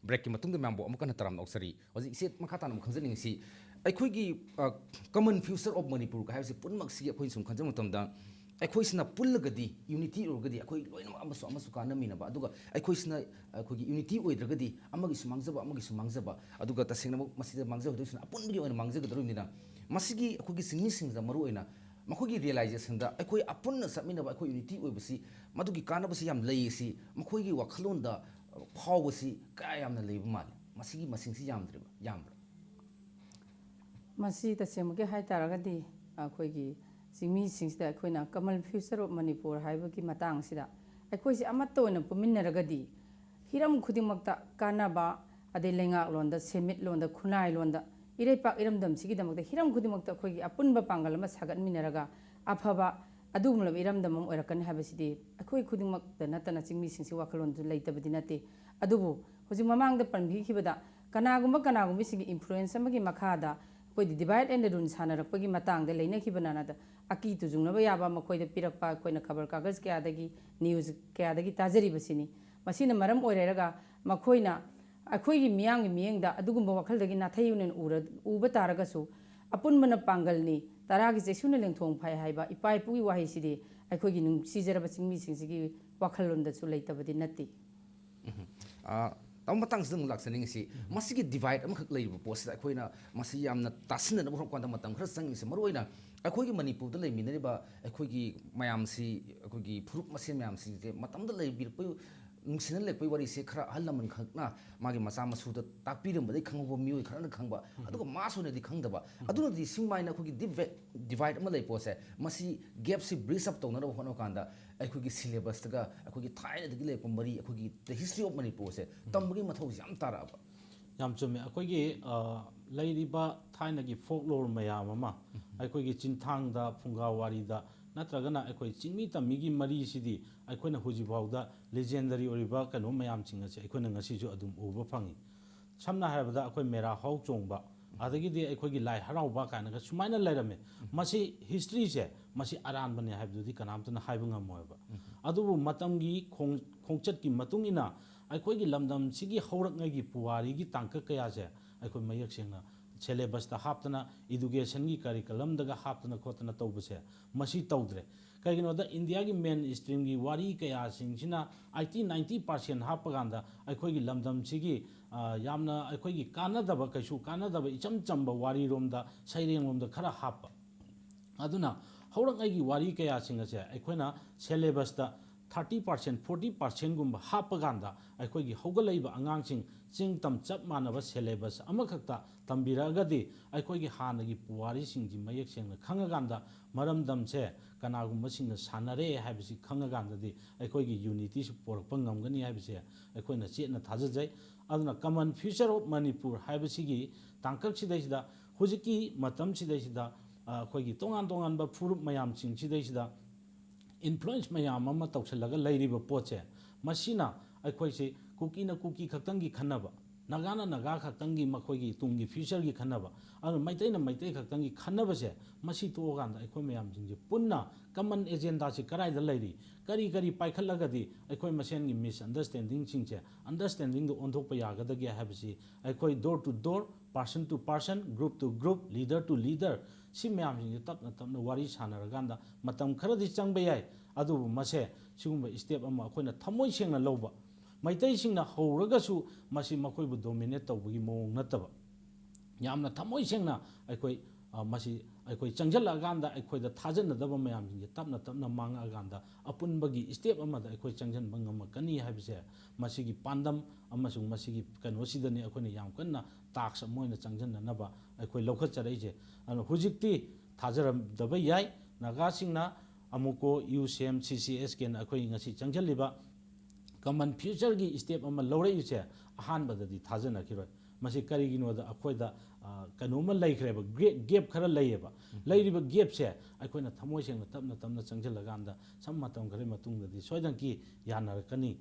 ꯕ꯭ꯔꯦꯛꯀꯤ ꯃꯇꯨꯡꯗ ꯃꯌꯥꯝꯕꯨ ꯑꯃꯨꯛ ꯍꯟꯅ ꯇꯔꯥꯝꯅ ꯑꯣꯛꯆꯔꯤ꯫ ꯍꯧꯖꯤꯛ ꯏꯆꯦ ꯃꯈꯥ ꯇꯥꯅ ꯑꯃꯨꯛ ꯈꯪꯖꯅꯤꯡꯉꯤꯁꯤ, ꯑꯩꯈꯣꯏꯒꯤ, ꯑ, common future of ꯃꯅꯤꯄꯨꯔꯒ ꯍꯥꯏꯕꯁꯤ ꯄꯨꯝꯅꯃꯛꯁꯤꯒꯤ ꯑꯩꯈꯣꯏꯅ ꯁꯨꯝ ꯈꯟꯖꯕ ꯃꯇꯝꯗ, ꯑꯩꯈꯣꯏꯁꯤꯅ ꯄꯨꯜꯂꯒꯗꯤ, ꯌꯨꯅꯤꯇꯤ ꯑꯣꯏꯔꯒꯗꯤ ꯑꯩꯈꯣꯏ ꯂꯣꯏꯅꯃꯛ ꯑꯃꯁꯨ ꯑꯃꯁꯨ ꯀꯥꯟꯅꯃꯤꯟꯅꯕ, ꯑꯗꯨꯒ ꯑꯩꯈꯣꯏꯁꯤꯅ, ꯑꯩꯈꯣꯏꯒꯤ ꯌꯨꯅꯤꯇꯤ ꯑꯣꯏꯗ꯭ꯔꯒꯗꯤ ꯑꯃꯒꯤꯁꯨ ꯃꯥꯡꯖꯕ, ꯑꯃꯒꯤꯁꯨ ꯃꯥꯡꯖꯕ, ꯑꯗꯨꯒ ꯇꯁꯦꯡꯅꯃꯛ ꯃꯁꯤꯗ ꯃꯥꯡꯖꯍꯧꯗꯣꯏꯁꯤꯅ ꯑꯄꯨꯟꯕꯒꯤ ꯑꯣꯏꯅ ꯃꯥꯡꯖꯒꯗꯧꯔꯤꯕꯅꯤꯅ, ꯃꯁꯤꯒꯤ ꯑꯩꯈꯣꯏꯒꯤ ꯆꯤꯡꯃꯤꯁꯤꯡꯗ ꯃꯔꯨꯑꯣꯏꯅ ꯃꯈꯣꯏꯒꯤ ꯔꯤꯌꯦꯂꯥꯏꯖꯦꯁꯟꯗ ꯑꯩꯈꯣꯏ ꯑꯄꯨꯟꯅ ꯆꯠꯃꯤꯟꯅꯕ, ꯑꯩꯈꯣꯏ ꯌꯨꯅꯤꯇꯤ ꯑꯣꯏꯕꯁꯤ, ꯃꯗꯨꯒꯤ ꯀꯥꯟꯅꯕꯁꯤ ꯌꯥꯝ ꯂꯩ ꯑꯁꯤ ꯃꯈꯣꯏꯒꯤ ꯋꯥꯈꯜꯂꯣꯟꯗ, ꯑ, ꯐꯥꯎꯕꯁꯤ ꯀꯌꯥ ꯌꯥꯝꯅ ꯂꯩꯕ ꯃꯥꯜꯂꯤ? ꯃꯁꯤꯒꯤ ꯃꯁꯤꯡꯁꯤ ꯌꯥꯝꯗ꯭ꯔꯤꯕ, ꯌꯥꯝꯕ꯭ꯔꯥ? ꯃꯁꯤ ꯇꯁꯦꯡꯃꯛꯀꯤ ꯍꯥꯏ ꯇꯥꯔꯒꯗꯤ ꯑꯩꯈꯣꯏꯒꯤ ꯆꯤꯡꯃꯤꯁꯤꯡꯁꯤꯗ ꯑꯩꯈꯣꯏꯅ Common Future of Manipur ꯍꯥꯏꯕꯒꯤ ꯃꯇꯥꯡꯁꯤꯗ ꯑꯩꯈꯣꯏꯁꯦ ꯑꯃꯠꯇ ꯑꯣꯏꯅ ꯄꯨꯟꯃꯤꯟꯅꯔꯒꯗꯤ ꯍꯤꯔꯝ ꯈꯨꯗꯤꯡꯃꯛꯇ ꯀꯥꯟꯅꯕ, ꯑꯗꯩ ꯂꯩꯉꯥꯛꯂꯣꯟꯗ, ꯁꯦꯟꯃꯤꯠꯂꯣꯟꯗ, ꯈꯨꯟꯅꯥꯏꯂꯣꯟꯗ, ꯏꯔꯩꯄꯥꯛ ꯏꯔꯝꯗꯝꯁꯤꯒꯤꯗꯃꯛꯇ ꯍꯤꯔꯝ ꯈꯨꯗꯤꯡꯃꯛꯇ ꯑꯩꯈꯣꯏꯒꯤ ꯑꯄꯨꯟꯕ ꯄꯥꯡꯒꯜ ꯑꯃ ꯁꯥꯒꯠꯃꯤꯟꯅꯔꯒ ꯑꯐꯕ ꯑꯗꯨꯒꯨꯝꯂꯕ ꯏꯔꯝꯗꯝ ꯑꯃ ꯑꯣꯏꯔꯛꯀꯅꯤ ꯍꯥꯏꯕꯁꯤꯗꯤ ꯑꯩꯈꯣꯏ ꯈꯨꯗꯤꯡꯃꯛꯇ ꯅꯠꯇꯅ ꯆꯤꯡꯃꯤꯁꯤꯡꯁꯤ ꯋꯥꯈꯜꯂꯣꯟꯗꯨ ꯂꯩꯇꯕꯗꯤ ꯅꯠꯇꯦ꯫ ꯑꯗꯨꯕꯨ ꯍꯧꯖꯤꯛ ꯃꯃꯥꯡꯗ ꯄꯟꯕꯤꯈꯤꯕꯗ ꯀꯅꯥꯒꯨꯝꯕ ꯀꯅꯥꯒꯨꯝꯕꯁꯤꯡꯒꯤ influence ꯑꯃꯒꯤ ꯃꯈꯥꯗ ꯑꯩꯈꯣꯏꯗꯤ divide and rule ꯁꯥꯟꯅꯔꯛꯄꯒꯤ ꯃꯇꯥꯡꯗ ꯂꯩꯅꯈꯤꯕꯅ ꯑꯀꯤ ꯇꯨꯖꯨꯡꯅꯕ ꯌꯥꯕ ꯃꯈꯣꯏꯗ ꯄꯤꯔꯛꯄ, ꯑꯩꯈꯣꯏꯅ ꯈꯕꯔ ꯀꯥꯒꯖ ꯀꯌꯥꯗꯒꯤ, news ꯀꯌꯥꯗꯒꯤ ꯇꯥꯖꯔꯤꯕꯁꯤꯅꯤ꯫ ꯃꯁꯤꯅ ꯃꯔꯝ ꯑꯣꯏꯔꯒ ꯃꯈꯣꯏꯅ ꯑꯩꯈꯣꯏꯒꯤ ꯃꯤꯌꯥꯝꯒꯤ ꯃꯤꯠꯌꯦꯡꯗ ꯑꯗꯨꯒꯨꯝꯕ ꯋꯥꯈꯜꯗꯒꯤ ꯅꯥꯊꯩ ꯑꯣꯏꯅ ꯎꯔ-, ꯎꯕ ꯇꯥꯔꯒꯁꯨ, "ꯑꯄꯨꯟꯕꯅ ꯄꯥꯡꯒꯜꯅꯤ, ꯇꯔꯥꯒꯤ ꯆꯩꯁꯨꯅ ꯂꯦꯡꯊꯣꯡ ꯐꯥꯏ" ꯍꯥꯏꯕ ꯏꯄꯥ ꯏꯄꯨꯒꯤ ꯋꯥꯍꯩꯁꯤꯗꯤ ꯑꯩꯈꯣꯏꯒꯤ ꯅꯨꯡꯁꯤꯖꯔꯕ ꯆꯤꯡꯃꯤꯁꯤꯡꯁꯤꯒꯤ ꯋꯥꯈꯜꯂꯣꯟꯗꯁꯨ ꯂꯩꯇꯕꯗꯤ ꯅꯠꯇꯦ꯫ ꯎꯝ꯫ ꯑ, ꯇꯥꯃꯣ, ꯃꯇꯥꯡꯁꯤꯗ ꯑꯃꯨꯛ ꯂꯥꯛꯆꯅꯤꯡꯉꯤꯁꯤ, ꯃꯁꯤꯒꯤ divide ꯑꯃꯈꯛ ꯂꯩꯔꯤꯕ ꯄꯣꯠꯁꯤꯗ ꯑꯩꯈꯣꯏꯅ ꯃꯁꯤ ꯌꯥꯝꯅ ꯇꯥꯁꯤꯟꯅꯅꯕ ꯍꯣꯠꯅꯕ ꯀꯥꯟꯗ ꯃꯇꯝ ꯈꯔ ꯆꯪꯉꯤꯁꯦ, ꯃꯔꯨꯑꯣꯏꯅ ꯑꯩꯈꯣꯏꯒꯤ ꯃꯅꯤꯄꯨꯔꯗ ꯂꯩꯃꯤꯟꯅꯔꯤꯕ ꯑꯩꯈꯣꯏꯒꯤ ꯃꯌꯥꯝꯁꯤ, ꯑꯩꯈꯣꯏꯒꯤ ꯐꯨꯔꯨꯞ ꯃꯁꯦꯟ ꯃꯌꯥꯝꯁꯤꯡꯁꯦ ꯃꯇꯝꯗ ꯂꯩꯕꯤꯔꯛꯄ, ꯅꯨꯡꯁꯤꯅ ꯂꯩꯔꯛꯄꯒꯤ ꯋꯥꯔꯤꯁꯦ ꯈꯔ ꯑꯍꯜ ꯂꯃꯟ ꯈꯛꯅ ꯃꯥꯒꯤ ꯃꯆꯥ ꯃꯁꯨꯗ ꯇꯥꯛꯄꯤꯔꯝꯕꯗꯒꯤ ꯈꯪꯍꯧꯕ, ꯃꯤꯑꯣꯏ ꯈꯔꯅ ꯈꯪꯕ, ꯑꯗꯨꯒ mass ꯑꯣꯏꯅꯗꯤ ꯈꯪꯗꯕ꯫ ꯑꯗꯨꯅꯗꯤ ꯁꯨꯃꯥꯏꯅ ꯑꯩꯈꯣꯏꯒꯤ deep divide ꯑꯃ ꯂꯩ ꯄꯣꯠꯁꯦ, ꯃꯁꯤ gapꯁꯤ bridge up ꯇꯧꯅꯅꯕ ꯍꯣꯠꯅꯕ ꯀꯥꯟꯗ ꯑꯩꯈꯣꯏꯒꯤ syllabusꯇꯒ ꯑꯩꯈꯣꯏꯒꯤ ꯊꯥꯏꯅꯗꯒꯤ ꯂꯩꯔꯛꯄ ꯃꯔꯤ, ꯑꯩꯈꯣꯏꯒꯤ the history of ꯃꯅꯤꯄꯨꯔꯁꯦ ꯇꯝꯕꯒꯤ ꯃꯊꯧꯁꯦ ꯌꯥꯝ ꯇꯥꯔꯛꯑꯕ꯫ ꯌꯥꯝ ꯆꯨꯝꯃꯦ꯫ ꯑꯩꯈꯣꯏꯒꯤ, ꯑ, ꯂꯩꯔꯤꯕ ꯊꯥꯏꯅꯒꯤ folklore ꯃꯌꯥꯝ ꯑꯃ, ꯑꯩꯈꯣꯏꯒꯤ ꯆꯤꯟꯊꯥꯡꯗ, ꯐꯨꯡꯒꯥ ꯋꯥꯔꯤꯗ, ꯅꯠꯇ꯭ꯔꯒꯅ ꯑꯩꯈꯣꯏ ꯆꯤꯡꯃꯤ ꯇꯝꯃꯤꯒꯤ ꯃꯔꯤꯁꯤꯗꯤ ꯑꯩꯈꯣꯏꯅ ꯍꯧꯖꯤꯛꯐꯥꯎꯗ legendary ꯑꯣꯏꯔꯤꯕ ꯀꯩꯅꯣ ꯃꯌꯥꯝꯁꯤꯡ ꯑꯁꯦ ꯑꯩꯈꯣꯏꯅ ꯉꯁꯤꯁꯨ ꯑꯗꯨꯝ ꯎꯕ ꯐꯪꯉꯤ꯫ ꯁꯝꯅ ꯍꯥꯏꯔꯕꯗ ꯑꯩꯈꯣꯏ ꯃꯦꯔꯥ ꯍꯥꯎ ꯆꯣꯡꯕ, ꯑꯗꯒꯤꯗꯤ ꯑꯩꯈꯣꯏꯒꯤ ꯂꯥꯏ ꯍꯔꯥꯎꯕ ꯀꯥꯏꯅꯒ ꯁꯨꯃꯥꯏꯅ ꯂꯩꯔꯝꯃꯦ꯫ ꯃꯁꯤ historyꯁꯦ, ꯃꯁꯤ ꯑꯔꯥꯟꯕꯅꯦ ꯍꯥꯏꯕꯗꯨꯗꯤ ꯀꯅꯥꯝꯇꯅ ꯍꯥꯏꯕ ꯉꯝꯃꯣꯏꯕ꯫ ꯑꯗꯨꯕꯨ ꯃꯇꯝꯒꯤ ꯈꯣꯡ-, ꯈꯣꯡꯆꯠꯀꯤ ꯃꯇꯨꯡ ꯏꯟꯅ ꯑꯩꯈꯣꯏꯒꯤ ꯂꯝꯗꯝꯁꯤꯒꯤ ꯍꯧꯔꯛꯉꯩꯒꯤ ꯄꯨꯋꯥꯔꯤꯒꯤ ꯇꯥꯡꯀꯛ ꯀꯌꯥꯁꯦ ꯑꯩꯈꯣꯏ ꯃꯌꯦꯛ ꯁꯦꯡꯅ syllabusꯇ ꯍꯥꯞꯇꯅ, educationꯒꯤ curriculumꯗꯒ ꯍꯥꯞꯇꯅ ꯈꯣꯠꯇꯅ ꯇꯧꯕꯁꯦ, ꯃꯁꯤ ꯇꯧꯗ꯭ꯔꯦ꯫ ꯀꯩꯒꯤꯅꯣꯗ ꯏꯟꯗꯤꯌꯥꯒꯤ ꯃꯦꯟ ꯁ꯭ꯇ꯭ꯔꯤꯝꯒꯤ ꯋꯥꯔꯤ ꯀꯌꯥꯁꯤꯡꯁꯤꯅ ꯑꯩꯠꯇꯤ ꯅꯥꯏꯟꯇꯤ ꯄꯥꯔꯁꯦꯟ ꯍꯥꯞꯄ ꯀꯥꯟꯗ ꯑꯩꯈꯣꯏꯒꯤ ꯂꯝꯗꯝꯁꯤꯒꯤ, ꯑ, ꯌꯥꯝꯅ ꯑꯩꯈꯣꯏꯒꯤ ꯀꯥꯟꯅꯗꯕ, ꯀꯩꯁꯨ ꯀꯥꯟꯅꯗꯕ, ꯏꯆꯝ ꯆꯝꯕ ꯋꯥꯔꯤꯔꯣꯝꯗ, ꯁꯩꯔꯦꯡꯂꯣꯝꯗ ꯈꯔ ꯍꯥꯞꯄ꯫ ꯑꯗꯨꯅ ꯍꯧꯔꯛꯉꯩꯒꯤ ꯋꯥꯔꯤ ꯀꯌꯥꯁꯤꯡ ꯑꯁꯦ ꯑꯩꯈꯣꯏꯅ ꯁꯦꯂꯦꯕꯁꯇ ꯊꯥꯔꯇꯤ ꯄꯥꯔꯁꯦꯟ, ꯐꯣꯔꯇꯤ ꯄꯥꯔꯁꯦꯟꯒꯨꯝꯕ ꯍꯥꯞꯄ ꯀꯥꯟꯗ ꯑꯩꯈꯣꯏꯒꯤ ꯍꯧꯒꯠꯂꯛꯏꯕ ꯑꯉꯥꯡꯁꯤꯡ ꯆꯤꯡ ꯇꯝ ꯆꯞ ꯃꯥꯟꯅꯕ ꯁꯦꯂꯦꯕꯁ ꯑꯃꯈꯛꯇ ꯇꯝꯕꯤꯔꯛꯑꯒꯗꯤ ꯑꯩꯈꯣꯏꯒꯤ ꯍꯥꯟꯅꯒꯤ ꯄꯨꯋꯥꯔꯤꯁꯤꯡꯁꯤ ꯃꯌꯦꯛ ꯁꯦꯡꯅ ꯈꯪꯉꯀꯥꯟꯗ ꯃꯔꯝꯗꯝꯁꯦ ꯀꯅꯥꯒꯨꯝꯕꯁꯤꯡꯅ ꯁꯥꯟꯅꯔꯦ ꯍꯥꯏꯕꯁꯤ ꯈꯪꯉꯀꯥꯟꯗꯗꯤ ꯑꯩꯈꯣꯏꯒꯤ ꯌꯨꯅꯤꯇꯤꯁꯨ ꯄꯣꯔꯛꯄ ꯉꯝꯒꯅꯤ ꯍꯥꯏꯕꯁꯦ ꯑꯩꯈꯣꯏꯅ ꯆꯦꯠꯅ ꯊꯥꯖꯖꯩ꯫ ꯑꯗꯨꯅ Common Future of Manipur ꯍꯥꯏꯕꯁꯤꯒꯤ ꯇꯥꯡꯀꯛꯁꯤꯗꯩꯁꯤꯗ ꯍꯧꯖꯤꯛꯀꯤ ꯃꯇꯝꯁꯤꯗꯩꯁꯤꯗ, ꯑ, ꯑꯩꯈꯣꯏꯒꯤ ꯇꯣꯉꯥꯟ ꯇꯣꯉꯥꯟꯕ ꯐꯨꯔꯨꯞ ꯃꯌꯥꯝꯁꯤꯡꯁꯤꯗꯩꯁꯤꯗ ꯏꯟꯐ꯭ꯂꯨꯌꯦꯟꯁ ꯃꯌꯥꯝ ꯑꯃ ꯇꯧꯁꯤꯜꯂꯒ ꯂꯩꯔꯤꯕ ꯄꯣꯠꯁꯦ, ꯃꯁꯤꯅ ꯑꯩꯈꯣꯏꯁꯤ ꯀꯨꯀꯤꯅ ꯀꯨꯀꯤ ꯈꯛꯇꯪꯒꯤ ꯈꯟꯅꯕ, ꯅꯥꯒꯥꯅ ꯅꯥꯒꯥ ꯈꯛꯇꯪꯒꯤ ꯃꯈꯣꯏꯒꯤ ꯇꯨꯡꯒꯤ ꯐ꯭ꯌꯨꯆꯔꯒꯤ ꯈꯟꯅꯕ, ꯑꯗꯨꯅ ꯃꯩꯇꯩꯅ ꯃꯩꯇꯩ ꯈꯛꯇꯪꯒꯤ ꯈꯟꯅꯕꯁꯦ, ꯃꯁꯤ ꯇꯣꯛꯑꯀꯥꯟꯗ ꯑꯩꯈꯣꯏ ꯃꯌꯥꯝꯁꯤꯡꯁꯦ ꯄꯨꯟꯅ ꯀꯃꯟ ꯑꯦꯖꯦꯟꯗꯥꯁꯤ ꯀꯗꯥꯏꯗ ꯂꯩꯔꯤ, ꯀꯔꯤ ꯀꯔꯤ ꯄꯥꯏꯈꯠꯂꯒꯗꯤ ꯑꯩꯈꯣꯏ ꯃꯁꯦꯟꯒꯤ ꯃꯤꯁꯑꯟꯗꯔꯁꯇꯦꯟꯗꯤꯡꯁꯤꯡꯁꯦ ꯑꯟꯗꯔꯁꯇꯦꯟꯗꯤꯡꯗ ꯑꯣꯟꯊꯣꯛꯄ ꯌꯥꯒꯗꯒꯦ ꯍꯥꯏꯕꯁꯤ ꯑꯩꯈꯣꯏ door to door, person to person, group to group, leader to leader, ꯁꯤ ꯃꯌꯥꯝꯁꯤꯡꯁꯦ ꯇꯞꯅ ꯇꯞꯅ ꯋꯥꯔꯤ ꯁꯥꯟꯅꯔꯀꯥꯟꯗ ꯃꯇꯝ ꯈꯔꯗꯤ ꯆꯪꯕ ꯌꯥꯏ, ꯑꯗꯨꯕꯨ ꯃꯁꯦ ꯁꯤꯒꯨꯝꯕ ꯁ꯭ꯇꯦꯞ ꯑꯃ ꯑꯩꯈꯣꯏꯅ ꯊꯃꯣꯏ ꯁꯦꯡꯅ ꯂꯧꯕ, ꯃꯩꯇꯩꯁꯤꯡꯅ ꯍꯧꯔꯒꯁꯨ ꯃꯁꯤ ꯃꯈꯣꯏꯕꯨ ꯗꯣꯃꯤꯅꯦꯠ ꯇꯧꯕꯒꯤ ꯃꯑꯣꯡ ꯅꯠꯇꯕ, ꯌꯥꯝꯅ ꯊꯃꯣꯏ ꯁꯦꯡꯅ ꯑꯩꯈꯣꯏ, ꯑ, ꯃꯁꯤ ꯑꯩꯈꯣꯏ ꯆꯪꯁꯤꯜꯂꯛꯑꯀꯥꯟꯗ ꯑꯩꯈꯣꯏꯗ ꯊꯥꯖꯅꯗꯕ ꯃꯌꯥꯝꯁꯤꯡꯁꯦ ꯇꯞꯅ ꯇꯞꯅ ꯃꯥꯡꯉꯛꯑꯀꯥꯟꯗ ꯑꯄꯨꯟꯕꯒꯤ ꯁ꯭ꯇꯦꯞ ꯑꯃꯗ ꯑꯩꯈꯣꯏ ꯆꯪꯁꯤꯟꯕ ꯉꯝꯃꯛꯀꯅꯤ ꯍꯥꯏꯕꯁꯦ ꯃꯁꯤꯒꯤ ꯄꯥꯟꯗꯝ ꯑꯃꯁꯨꯡ ꯃꯁꯤꯒꯤ ꯀꯩꯅꯣꯁꯤꯗꯅꯤ ꯑꯩꯈꯣꯏꯅ ꯌꯥꯝ ꯀꯟꯅ ꯇꯥꯛꯁ ꯑꯃ ꯑꯣꯏꯅ ꯆꯪꯁꯤꯟꯅꯅꯕ ꯑꯩꯈꯣꯏ ꯂꯧꯈꯠꯆꯔꯛꯏꯁꯦ꯫ ꯑꯗꯨꯅ ꯍꯧꯖꯤꯛꯇꯤ ꯊꯥꯖꯔꯝꯗꯕ ꯌꯥꯏ, ꯅꯥꯒꯥꯁꯤꯡꯅ ꯑꯃꯨꯛꯀꯣ ꯌꯨ ꯁꯦꯝ ꯁꯤ ꯁꯤ ꯑꯦꯁ ꯀꯦꯅ ꯑꯩꯈꯣꯏ ꯉꯁꯤ ꯆꯪꯁꯤꯜꯂꯤꯕ ꯀꯃꯟ ꯐ꯭ꯌꯨꯆꯔꯒꯤ ꯁ꯭ꯇꯦꯞ ꯑꯃ ꯂꯧꯔꯛꯏꯁꯦ ꯑꯍꯥꯟꯕꯗꯗꯤ ꯊꯥꯖꯅꯈꯤꯔꯣꯏ꯫ ꯃꯁꯤ ꯀꯔꯤꯒꯤꯅꯣꯗ ꯑꯩꯈꯣꯏꯗ, ꯑ, ꯀꯩꯅꯣꯝꯃ ꯂꯩꯈ꯭ꯔꯦꯕ, ꯒ꯭ꯔꯦ-, ꯒꯦꯞ ꯈꯔ ꯂꯩꯌꯦꯕ꯫ ꯂꯩꯔꯤꯕ ꯒꯦꯞꯁꯦ ꯑꯩꯈꯣꯏꯅ ꯊꯃꯣꯏ ꯁꯦꯡꯅ ꯇꯞꯅ ꯇꯞꯅ ꯆꯪꯁꯤꯜꯂꯀꯥꯟꯗ ꯁꯝ ꯃꯇꯝ ꯈꯔꯒꯤ ꯃꯇꯨꯡꯗꯗꯤ ꯁꯣꯏꯗꯅꯀꯤ ꯌꯥꯅꯔꯛꯀꯅꯤ